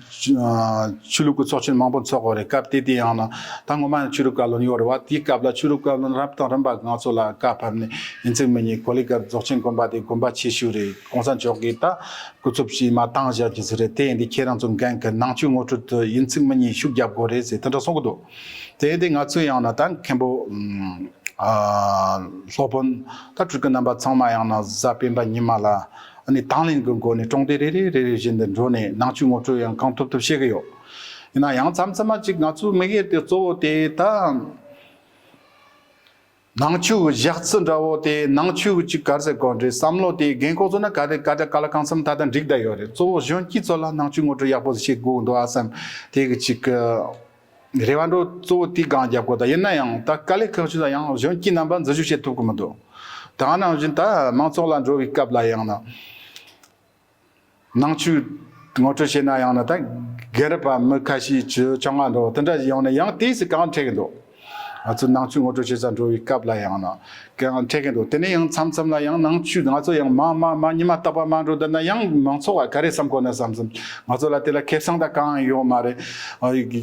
ཆོས་ལུགས་ཀྱི་ཚོགས་ཆེན་མང་པོ་འཚོགས་པ་རེད། སྐབས་དེ་དུས་ཡང་ན་ད་སྔོན་མ་ནས་ཆོས་ལུགས་བཀའ་བློན་ཡོད་རེད་བ། དེའི་སྐབས་ལ་ཆོས་ལུགས་བཀའ་བློན་རབ་དང་རིམ་པ་ང་ཚོ་ལ་བཀའ་ཕབ་ནས་ཡིན་ཚིག་མི་ཉན། གོ་ལི་གར་རྫོགས་ཆེན་དགོན་པ་དེ་དགོན་པ་ཆེ་ཤོས་རེད། གོང་ས་མཆོག་གིས་ད་སྐུ་ཚབ་ཞུས་མ་བཏང་བཞག་གི་ཟིག་རེད། དེ་ཡིན་དུས་ཁྱེད་རང་ཚོ་འགན་གི་ནང་ཆོས་ངོ་སྤྲོད་དུ་ཡིན་ཚིག་མི་ཉན་ཤུགས་རྒྱབ་དགོས་རེད་ཟེར་དེ་འདྲ་གསུང་གི་འདུག་དེ་ཡིན་དུས་ང་ཚོས་ཡང་ན་ད་མཁན་པོ་ཨ་སློབ་དཔོན་ད་སྤྲུལ་སྐུ་རྣམ་པ་ཚང་མ་ཡང་ན་གཟའ་སྤེན་པ་ཉི་མ་ལ་ཨ་ནི་དང་ལེན་གྱི་སྒོ་ནས་གྲོང་སྡེ་རེ་རེ་རེ་རེ་བཞིན་དུ་འགྲོ་ནས་ནང་ཆོས་ངོ་སྤྲོད་ཡང་གང་ཐུབ་ཐུབ་བྱེད་ཀྱི་ཡོད། ཡིན་ན་ཡང་མཚམས་མཚམས་མ་ཅིག་ང་ཚོའི་དམིགས་ཡུལ་དེ་གཙོ་བོ་དེ་ད་ནང་ཆོས་ཀྱི་བཞག་ཚུལ་འདྲ་བོ་དེ་ནང་ཆོས་ཀྱི་ཅིག་ག་རེ་ཟེར་དགོས་རེད། བསམ་བློ་དེ་རྒན་ཁོག་ཚོ་ན་ག་རེ་ག་འདྲ་ག་ལ་གང་འཚམ་ད་ལྟ་འགྲིག་བསྡད་ཡོད་རེད། གཙོ་བོ་གཞོན་སྐྱེས་ཚོ་ལ་ནང་ཆོས་ངོ་སྤྲོད་ཡག་པོ་ཞིག་བྱེད་དགོས་འདུག་ཨ་བསམ། དེ་གི་ཅིག་གི་རེ་བ་འགྲོ་གཙོ་བོ་དེའི་སྒང་རྒྱབ་དགོས། ད་ཡིན་ན་ཡང་ད་དཀའ་ལས་ཁག་ཆེ་ད་ཡང་གཞོན་སྐྱེས་རྣམ་པ་འཛུལ་ཞུགས་བྱེད་ཐུབ་ཀྱི་མི་འདུག་ད་ག་ནང་བཞིན་ད་མང་ཚོགས་ལ་འགྲོ་བའི་སྐབས་ལ་ཡང་ན་ནང་ཆོས་ངོ་སྤྲོད་བྱས་ན་ཡང་ན་ད་རྒན་རབས་པ་མི་ཁ་ཤས་བཅུ་བཅོ་ལྔ་འགྲོ་དེ་འདྲ་ཡོང་ན་ཡང་དེས་སུ་གང་འཕྲད་ཀྱི་འདུག་ང་ཚོ་ནང་ཆོས་ངོ་སྤྲོད་བྱེད་ས་འགྲོ་བའི་སྐབས་ལ་ཡང་ན་གང་འཕྲད་ཀྱི་འདུག་དེ་ནས་ཡང་མཚམས་མཚམས་ལ་ཡང་ནང་ཆོས་ང་ཚོ་ཡང་མ་མ་མ་ཉི་མ་རྟག་པར་མ་འགྲོ་བསྡད་ན་ཡང་མང་ཚོགས་ལ་ག་རེ་བསམ་དགོས་ན་བསམ་བསམ། ང་ཚོ་ལ་དེ་ལ་ཁེ་བཟང་ད་གང་ཡང་ཡོད་མ་རེད། ཨ་ཡི་གི་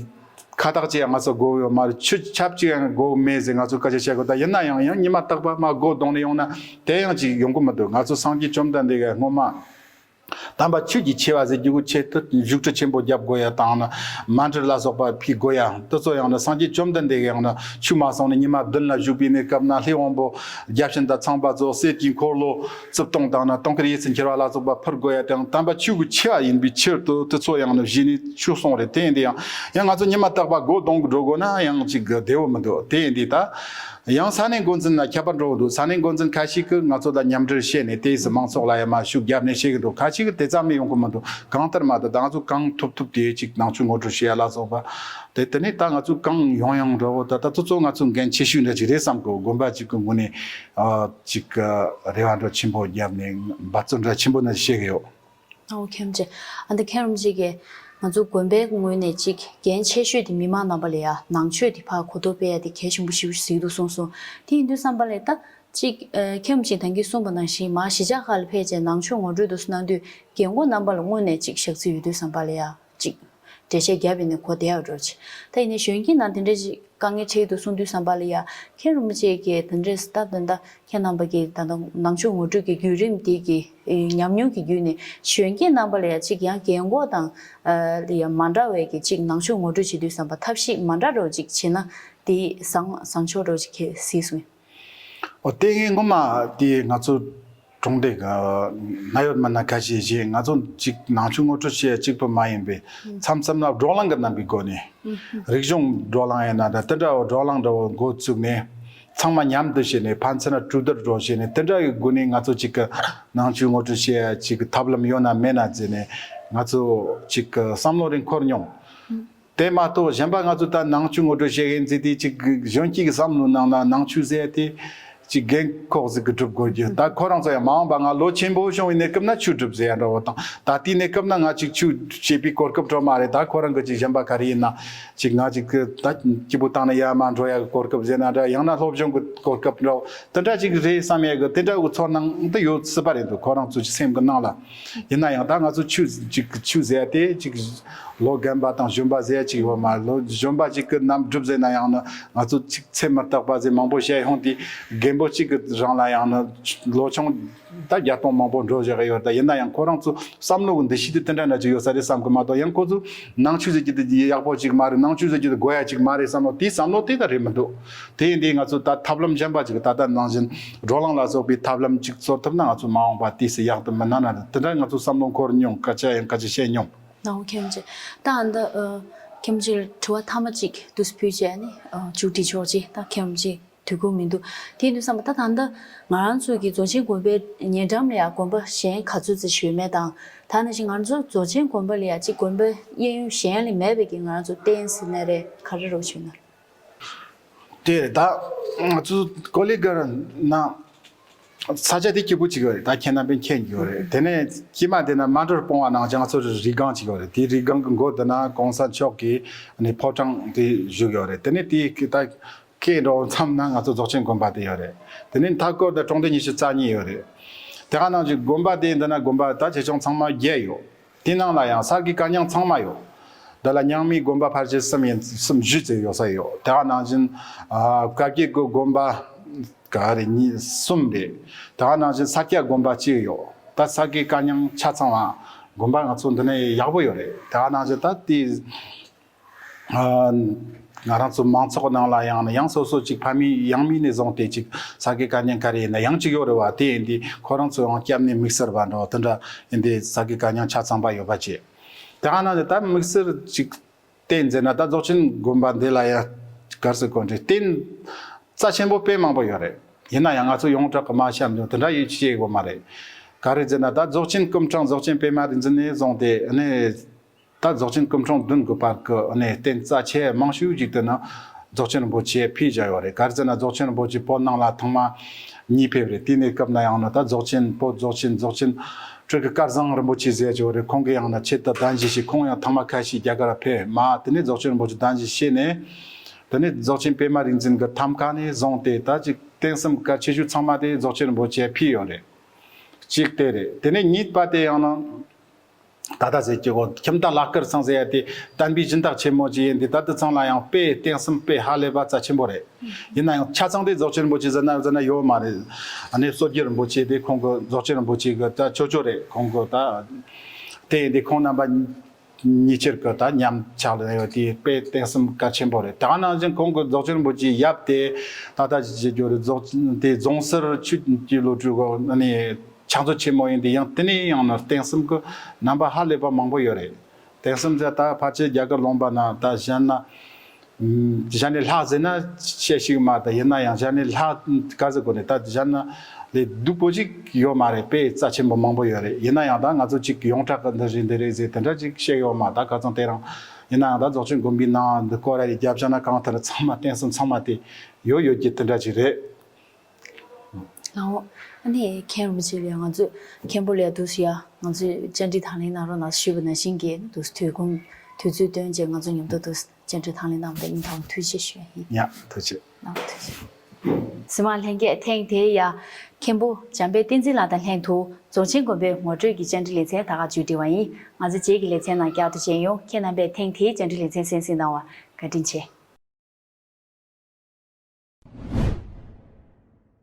ཁ་བཏགས་ཅིག་ཡང་ང་ཚོ་དགོས་ཡོད་མ་རེད། ཆུ་ཆབ་ཅིག་ཡང་དགོས་མེད་ཟེར་ང་ཚོ་སྐད་ཆ་བཤད་དགོས། ད་ཡིན་ན་ཡང་ཡང་ཉི་མ་རྟག་པར་མ་སྒོ་རྡུང་ནས་ཡོང་ན་དེ་ཡང་ཅིག་ཡོང་གི་མི་འདུག་ང་ཚོ་སངས་རྒྱས་བཅོམ་ལྡན་འདས་ཀྱི་སྔོན་མ་དམ་པ་ཆོས་ཀྱི་ཆེ་བ་ཟེར་རྒྱུ་ཆེད་དུ་བཞུགས་ཁྲི་ཆེན་པོ་རྒྱབ་དགོས་ཡ་དང་ན་མཎྜལ་ལ་སོགས་པ་ཕུལ་དགོས་ཡ་དེ་ཚོ་ཡང་ན་སངས་རྒྱས་བཅོམ་ལྡན་འདས་ཀྱི་ཡང་ན་ཆོས་མ་གསུངས་ནས་ཉི་མ་བདུན་ལ་བཞུགས་པའི་གནས་སྐབས་ན་ལྷའི་དབང་པོ་བརྒྱ་བྱིན་དང་ཚངས་པ་སོགས་གསེར་གྱི་འཁོར་ལོ་རྩིབས་སྟོང་དང་ན་དུང་དཀར་ཡེ་ཤེས་འཁྱིལ་བ་ལ་སོགས་པ་ཕུལ་དགོས་ཡ་དང་དམ་པ་ཆོས་ཀྱི་ཆེ་བ་ཡིན་པའི་ཕྱིར་དུ་དེ་ཚོ་ཡང་ན་གཞི་ནས་ཆོས་གསུངས་རེད། དེ་ཡིན་དེ་ཡང་ཡང་ང་ཚོ་ཉི་མ་རྟག་པར་སྒོ་རྡུང་གི་འགྲོ་དགོས་ན་ཡང་ཅིག་བདེ་བོ་མི་འདུག་དེ་ཡིན་དེ་ད། ཡང་ས་གནས་འགོ་འཛིན་ལ་ཁྱད་པར་འགྲོ་གི་འདུག་ས་གནས་འགོ་འཛིན་ཁ་ཤས་ཀྱིས་ང་ཚོ་དང་མཉམ་འབྲེལ་བྱས་ནས་དེ་སུ་མང་ཚོགས་ལ་ཡང་མར་ཤུགས་བརྒྱབ་ནས་བྱེད་ཀྱི་འདུག་ཁ་ཤས་ཀྱིས་དེ་ཙམ་ནས་ཡོང་གི་མི་འདུག་གང་ལྟར་མ་གཏོགས་ད་ང་ཚོ་གང་ཐུབ་ཐུབ་དེ་ཅིག་ནང་ཆོས་ངོ་སྤྲོད་བྱེད་ཡ་ལ་སོགས་པ་དེ་དེ་ནས་ད་ང་ཚོ་གང་ཡོང་ཡོང་འགྲོ་གི་ད་ད་དེ་ཚོ་ང་ཚོ་འགན་ཆེ་ཤོས་འདྲ་ཅིག་རེད་བསམ་གི། དགོན་པ་ཅིག་གི་ངོས་ནས་ཨ་ཅིག་རེ་བ་འདྲ་ཆེན་པོ་བརྒྱབ་ནས་འབད་བརྩོན་འདྲ་ཆེན་པོ་འདྲ་བྱེད་ཀྱི་ཡོད། ཨོ་ཁྱེད་རང་ཅིག་ཨ་འདི་ཁྱེད་རང་ཅིག་གིས་ང་ཚོ་དགོན་པའི་ངོས་ནས་ཅིག་འགན་ཆེ་ཤོས་དེ་མི་མང་རྣམ་པ་ལ་ཡ་ནང་ཆོས་དེ་ཕར་གོ་རྟོགས་སྤེལ་ཡ་དེ་གལ་ཆེན་པོ་ཞེ་པོ་ཞིག་འདུག་གསུངས་སོང་། དེ་ཡིན་དུས་བསམ་པ་ལ་ད་ཅིག་ཨ་ཁྱེད་རང་ཅིག་ད་གིན་གསུངས་པ་ནང་བཞིན་མར་གཞིས་ཆགས་ཁག་ལ་ཕེབས་བྱས་ནང་ཆོས་ངོ་སྤྲོད་དུ་གནང་དུས་རྒན་གོག་རྣམ་པ་ལ་དངོས་གནས་ཅིག་ཞག་རྩི་ཡོད་དུས་བསམ་པ་ལ་ཡ་ཅིག་འགྲེལ་བཤད་བརྒྱབ་ཡིན་ནས་གོ་བདེ་ཡག་འགྲོ་ཆེ། ད་ཡིན་ནའི་གཞོན་སྐྱེས་ནང་དེ་འདྲ་ཅིག་དཀའ་ངལ་འཕྲད་འདུག་གསུངས་དུས་བསམ་པ་ལ་ཡ་མཁན་རིན་པོ་ཆེ་གིས་དེ་འདྲས་ད་ད་ད་ཁྱེད་རྣམ་པ་གིས་ད་ད་ནང་ཆོས་ངོ་སྤྲོད་ཀྱི་བརྒྱུད་རིམ་དེ་གི་ཨེ་ཉམས་མྱོང་གི་བརྒྱུད་ནས་གཞོན་སྐྱེས་རྣམ་པ་ལ་ཡ་ཅིག་ཡང་རྒན་གོག་དང་ཨ་ལ་ཡ་མ་འདྲ་བའི་གི་ཅིག་ནང་ཆོས་ངོ་སྤྲོད་བྱེད་དུས་བསམ་པ་ཐབས་ཤེས་མ་འདྲ་རོ་ཅིག་བྱེད་ན་དེ་བཟང་བཟང་ཕྱོགས་རོ་ཅིག་གི་གཟིགས་སོང་། ཨོ་དེ་ངས་ངོ་མ་དེ་ང་ཚོ་གྲོང་སྡེ་གི་ན་ཡོད་མི་སྣ་ཁ་ཤས་ཤིག་ང་ཚོ་གཅིག་ནང་ཆོས་ངོ་སྤྲོད་བྱེད་གཅིག་པུ་མ་ཡིན་པའི་མཚམས་མཚམས་ལ་བགྲོ་གླེང་གི་རྣམ་པའི་སྒོ་ནས་རིག་གཞུང་བགྲོ་གླེང་ཡིན་ན་འདྲ་དེ་འདྲ་བོ་བགྲོ་གླེང་འདྲ་བོ་འགོ་བཙུགས་ནས་ཚང་མ་མཉམ་དུ་བྱས་ནས་ཕན་ཚུན་ལ་གྲོས་བསྡུར་འགྲོ་བྱས་ནས་དེ་འདྲ་ཡི་སྒོ་ནས་ང་ཚོ་གཅིག་གི་ནང་ཆོས་ངོ་སྤྲོད་བྱེད་གཅིག་གི་ཐབས་ལམ་ཡོད་ན་མེད་ན་བརྩིས་ནས་ང་ཚོ་གཅིག་གི་བསམ་བློ་རེ་འཁོར་མྱོང་། དེ་མ་གཏོགས་གཞན་པ་ང་ཚོ་ད་ནང་ཆོས་ངོ་སྤྲོད་བྱེད་མཁན་ཚོས་དེ་ཅིག་གཞོན་སྐྱེས་ཀྱི་བསམ་བློའི་ནང་ན་ནང་ཆོས་ཟེར་དེ་ཅིག་རྒན་ཁོག་ཟིག་གི་སྒྲུབ་དགོས་རྒྱུ། ད་ཁོ་རང་ཚོ་ཡང་མ་འོངས་པ་ང་ལོ་ཆེན་པོ་བྱུང་བའི་གནས་སྐབས་ན་ཆོས་སྒྲུབ་ཟེར་ཡ་འདྲ་བོ་དང་ད་ལྟའི་གནས་སྐབས་ན་ང་ཅིག་ཆོས་བྱེད་པའི་གོ་སྐབས་འགྲོ་མ་རེད། ད་ཁོ་རང་གི་ཅིག་གཞན་པ་ག་རེ་ཡིན་ན་ཅིག་ང་ཅིག་གི་ད་སྐྱིད་པོ་བཏང་ནས་ཡར་མར་འགྲོ་ཡ་གི་གོ་སྐབས་ཟེར་ན་འདྲ་ཡང་ན་སློབ་སྦྱོང་གི་གོ་སྐབས་འདྲ་བོ་དེ་འདྲ་ཅིག་རེད་བསམ་ཡ་གི་དེ་འདྲ་གི་ཚོར་སྣང་འདི་ཡོད་སྲིད་པ་རེད་འདུག་ཁོ་རང་ཚོ་ཅིག་སེམས་གི་ནང་ལ། ཡིན་ན་ཡང་ད་ང་ཚོ་ཆོས་ཅིག་ཆོས་ཟེར་ཡ་དེ་ཅིག་ལོ་རྒན་པ་དང་གཞོན་པ་ཟེར་ཅིག་ཡོད་མ་རེད། ལོ་གཞོན་པ་ཅིག་གི་རྣམ་སྒྲུབ་ཟེར་ན་ཡང་ན་ང་ཚོ་ཅིག་ཚེ་མི་རྟག་པ་ཟེར་མང་པོ་བཤད་ཡོང་དུས་རྒན་པོ་གཅིག་གི་རང་ལ་ཡང་ན་ལོ་ཆུང་ད་བརྒྱ་སྟོང་མང་པོ་འགྲོ་བཞག་གི་ཡོད་རེད། ད་ཡིན་ན་ཡང་ཁོ་རང་ཚོ་བསམ་བློ་གི་འདུ་ཤེས་དེ་དེ་འདྲ་འདྲ་ཅིག་ཡོད་ས་རེད་བསམ་གི་མ་གཏོགས་ཡང་ཁོ་ཚོ་ནང་ཆོས་ཟེར་རྒྱུ་དེ་ཡག་པོ་ཅིག་མ་རེད། ནང་ཆོས་ཟེར་རྒྱུ་དེ་དགོས་ཡ་ཅིག་མ་རེད་བསམ་བློ་དེའི་བསམ་བློ་དེ་ད་རེད་མི་འདུག་དེ་ཡིན་དུས་ང་ཚོ་ད་ཐབས་ལམ་གཞན་པ་ཅིག་ད་ལྟ་ནང་བཞིན་བགྲོ་གླེང་ལ་སོགས་པའི་ཐབས་ལམ་ཅིག་འཚོལ་ཐུབ་ན་ང་ཚོ་མ་འོངས་པ་དུས་སུ་ཡག་ཏུ་མི་སྣང་ན་རེད། དེ་འདྲ་ང་ཚོ་བསམ་བློ་འཁོར་མྱོང་། སྐད་ཆ་ཡང་སྐད་ཆ་བཤད་མྱོང་། ནའོ་མཁན་ཆེ། ད་ཨ་འདི་ཨ་མཁན་ཆེ་དྲི་བ་མཐའ་མ་གཅིག་ཏུ་ཕུལ་བྱས་ནས་ཨ་མཇུག་སྒྲིལ་ཆོག་ཅིག་ད་མཁན་ཆེ་དུས་འཁོར་མི་འདུག་དེ་ཡིན་དུས་བསམ་པ་ད་ད་ལྟ་ང་རང་ཚོ་གི་རྫོགས་ཆེན་དགོན་པའི་ཉེ་འགྲམ་ལ་ཡང་དགོན་པ་གཞན་ག་ཚོད་ཙམ་ཡོད་མེད་དང་ད་ནང་བཞིན་ང་ཚོ་རྫོགས་ཆེན་དགོན་པ་ལ་ཡང་གཅིག་དགོན་པའི་གཡས་གཡོན་གཞན་ལ་མེད་པའི་གི་ང་རང་ཚོ་རྟེན་ཟེར་ན་རེད་ག་རེ་རོགས་བྱུང་ན། དེ་ད་ང་ཚོ་ཀོ་ལི་གྷལ་ན་ས་ཆ་དེ་སྐྱིད་པོ་ཅིག་ཡོད་རེད། ད་ཁྱེད་རྣམ་པས་མཁྱེན་གྱི་ཡོད་རེད། དེ་ནས་དཀྱིལ་མ་དེ་ན་མན་གྲུར་སྤུངས་པ་ནང་བཞིན་ང་ཚོ་རི་སྒང་ཅིག་ཡོད་རེད། དེ་རི་སྒང་གི་མགོ་དེ་ན་གོང་ས་མཆོག་གི་ནི་ཕོ་བྲང་དེ་བཞུགས་ཡོད་རེད། དེ་ནས་དེའི་ད་སྐེད་འགྲོ་མཚམས་ན་ང་ཚོ་རྫོགས་ཆེན་དགོན་པ་དེ་ཡོད་རེད། དེ་ནས་མཐའ་སྐོར་དུ་གྲོང་སྡེ་ཉི་ཤུ་རྩ་གཉིས་ཡོད་རེད། དེ་ག་ནང་བཞིན་དགོན་པ་དེ་འདི་ན་དགོན་པ་ད་ཆེ་ཆུང་ཚང་མ་བརྒྱད་ཡོད། དེ་ནང་ལ་ཡང་ས་དགེ་བཀའ་རྙིང་ཚང་མ་ཡོད། འདི་ལ་རྙིང་མའི་དགོན་པ་ཕལ་ཆེར་གསུམ་ཡིན་གསུམ་བཞི་ཙམ་ཡོད་ས་ཡོད། དེ་ག་ནང་བཞིན་ཨ་བཀའ་བརྒྱུད་ཀྱི་དགོན་པ་ག་རེ་གཉིས་གསུམ་རེད། དེ་ག་ནང་བཞིན་ས་སྐྱ་དགོན་པ་གཅིག་ཡོད། ད་ས་དགེ་བཀའ་རྙིང་ཆ་ཚང་བ་དགོན་པ་ང་ཚོ་འདི་ནས་ཡག་པོ་ཡོད་རེད། དེ་ག་ནང་བཞིན་ད་དེ། ང་རང་ཚོ་མང་ཚོགས་ནང་ལ་ཡང་ན་ཡང་སོ་སོ་ཅིག་ཕ་མེས་ཡང་མེས་ནས་བཟུང་སྟེ་ཅིག་ས་དགེ་བཀའ་རྙིང་ག་རེ་ཡིན་ན་ཡང་ཅིག་ཡོད་རེད་བ། དེ་ཡིན་དུས་ཁོ་རང་ཚོ་ཡང་སྐྱབས་གནས་དམིགས་བསལ་བ་འདྲ་བ་དེ་འདྲ་ཡིན་དུས་ས་དགེ་བཀའ་རྙིང་ཆ་ཚང་པ་ཡོད་པ་བྱས། དེ་ག་ནང་ནས་ད་དམིགས་བསལ་ཅིག་བསྟེན་ཟེར་ན་ད་རྫོགས་ཆེན་དགོན་པ་འདི་ལ་ཡང་གར་སོ་དགོན་འདྲེ་བསྟེན་རྩ་ཆེན་པོ་དཔེ་མང་པོ་ཡོད་རེད། ཡིན་ན་ཡང་ང་ཚོ་ཡོངས་གྲགས་ཀྱི་མ་བཤད་འདུག་དེ་འདྲ་ཡིན་ཅེས་དགོས་མ་རེད། ག་རེ་ཟེར་ན་ད་རྫོགས་ཆེན་སྐུ་ཕྲེང་རྫོགས་ཆེན་པད་མ་རིག་འཛིན་ནས་བཟུང་སྟེ་ནས། ད་རྫོགས་ཆེན་སྐུ་ཕྲེང་བདུན་གྱི་བར་གྱི་གནས་བརྟེན་རྩ་ཆེ་མང་ཤོས་ཅིག་དེ་ནི་རྫོགས་ཆེན་རིན་པོ་ཆེ་ཕུལ་བཞག་ཡོད་རེད། ག་རེ་ཟེར་ན་རྫོགས་ཆེན་རིན་པོ་ཆེ་བོད་ནང་ལ་ཐེངས་མ་གཉིས་ཕེབས་རེད། དེ་ནས་སྐབས་ན་ཡང་ནི་ད་རྫོགས་ཆེན་བོད་རྫོགས་ཆེན་རྫོགས་ཆེན་སྤྲུལ་སྐུ་སྐལ་བཟང་རིན་པོ་ཆེ་ཟེར་གྱི་ཡོད་རེད། ཁོང་གིས་ཡང་ན་ཆེད་དུ་གདན་ཞུས་ཤིག་ཁོང་ཡང་ཐེངས་མ་ཁ་ཤས་རྒྱ་གར་ཕེབས་མ་དེ་ནས་རྫོགས་ཆེན་རིན་པོ་ཆེ་གདན་ཞུས་ནས། དེ་ནས་རྫོགས་ཆེན་པད་མ་རིག་འཛིན་གྱི་ཐམ་ཀ་ནས་བཟུང་སྟེ་ད་ཅིག་རྟེན་གསུམ་ག་ཆེ་ཤོས་ཚང་མ་དེ་རྫོགས་ཆེན་རིན་པོ་ཆེ་ཕུལ་ཡོད་རེད། གཅིག་དེ་རེད། དེ་ནས་གཉིས་པ་དེ་ཡང་ན། ད་ལྟ་ཟེར་གྱི་གོ་ཁྱིམ་བདག་ལྷ་དཀར་ཚང་ཟེར་ཡ་དེ་བསྟན་པའི་སྦྱིན་བདག་ཆེན་མོ་ཅིག་ཡིན་དེ་ད་ལྟ་ཚང་ལ་ཡང་དཔེ་རྟེན་གསུམ་དཔེ་ཧ་ལས་པ་རྩ་ཆེན་པོ་རེད། ཡིན་ན་ཡང་ཆ་ཚང་དེ་རྫོགས་ཆེན་རིན་པོ་ཆེ་ཟེར་ན་ཟེར་ན་ཡོད་མ་རེད། ཨ་ནི་བསོད་རྒྱལ་རིན་པོ་ཆེ་དེ་ཁོང་གི་རྫོགས་ཆེན་རིན་པོ་ཆེ་གི་ད་ཆོས་ཆོས་རེད། ཁོང་གི་ད་དེ་ཡིན་དེ་ཁོང་རྣམ་པ་ཉིད་ཆེར་གི་ད་ཉམས་ཆག་ལ་ཡོད་དེ་དཔེ་རྟེན་གསུམ་གལ་ཆེན་པོ་རེད། ད་ནང་བཞིན་ཁོང་གི་རྫོགས་ཆེན་རིན་པོ་ཆེ་ཡབ་དེ་ད་ལྟ་ཞིག་བརྗོད་རེད། རྫོགས་དེ་རྫོང་སར་ཆོས་ཀྱི་བློ་གྲོས་གི་ཨ་ནི། ཕྱག་མཛོད་ཆེན་མོ་ཡིན་དེ་ཡང་དེ་ནས་ཡང་ན་རྟེན་གསུམ་གྱི་རྣམ་པ་ཧ་ལས་པ་མང་པོ་ཡོད་རེད། རྟེན་གསུམ་ཟེར་ད་ཕལ་ཆེར་རྒྱ་གར་ལུང་པ་ན་ད་གཞན་ན་གཞན་ནས་ལྷག་ཟེར་ན་བཤད་ཤིག་མ་ད་ཡིན་ན་ཡང་གཞན་ནས་ལྷག་ག་ཟེར་དགོས་ནས་ད་གཞན་ན་ལས་སྡུག་པོ་ཞིག་ཡོད་མ་རེད། དཔེ་རྩ་ཆེན་པོ་མང་པོ་ཡོད་རེད། ཡིན་ན་ཡང་ད་ང་ཚོ་གཅིག་ཡོངས་གྲགས་ཀྱི་འདི་རེད་འདི་རེད་ཟེར་དེ་འདྲ་ཅིག་བཤད་ཡོད་མ་ད་ག་ཚང་དེ་རང་ཡིན་ན་ཡང་ད་རྫོགས་ཆེན་དགོན་པའི་ནང་འདི་སྐོར་ར་ཡི་རྒྱབ་ཆ་ན་གང་ལྟར་ཚང་མ་རྟེན་གསུམ་ཚང་མ་དེ་ཡོད་ཡོད་ཀྱི་དེ་འདྲ་ཅིག་རེད། ལའོ། ཨ་ནི་མཁན་རིན་པོ་ཆེ་ལ་ཡང་ང་ཚོས་མཁན་པོ་ལ་ཡང་འདུག་སེ་ཡ་ང་ཚོས་བཅར་འདྲི་དང་ལེན་གནང་རོགས་གནང་ཞུས་པ་ནང་བཞིན་གྱི་འདུག་སེ་དུས་ཁོང་དུས་ཚོད་བཏོན་རྗེས་ང་ཚོ་མཉམ་དུ་འདུག་སེ་བཅར་འདྲི་དང་ལེན་གནང་བ་དེ་སྙིང་ཐག་པ་ཐུགས་རྗེ་ཆེ་ཞུ་ཡ་ཡིན། ཡ་ཐུགས་རྗེ་ཆེ། ལའོ་ཐུགས་རྗེ་ཆེ། གཟིགས་མང་ལྷན་རྒྱས། ཐེངས་དེའི་ཡ་མཁན་པོ་འཇམ་དཔལ་བསྟན་འཛིན་ལགས་དང་ལྷན་དུ་རྫོང་ཆེན་དགོན་པའི་ངོ་སྤྲོད་ཀྱི་བཅར་འདྲི་ལེ་ཚན་ད་ག་མཇུག་སྒྲིལ་བ་ཡིན། ང་ཚོ་རྗེས་ཀྱི་ལེ་ཚན་ནང་བསྐྱར་དུ་མཇལ་ཡོང་། ཁྱེད་རྣམ་པས་ཐེངས་དེའི་བཅར་འདྲི་ལེ་ཚན་གསན་གཟིགས་གནང་བར་བཀའ་དྲིན་ཆེ།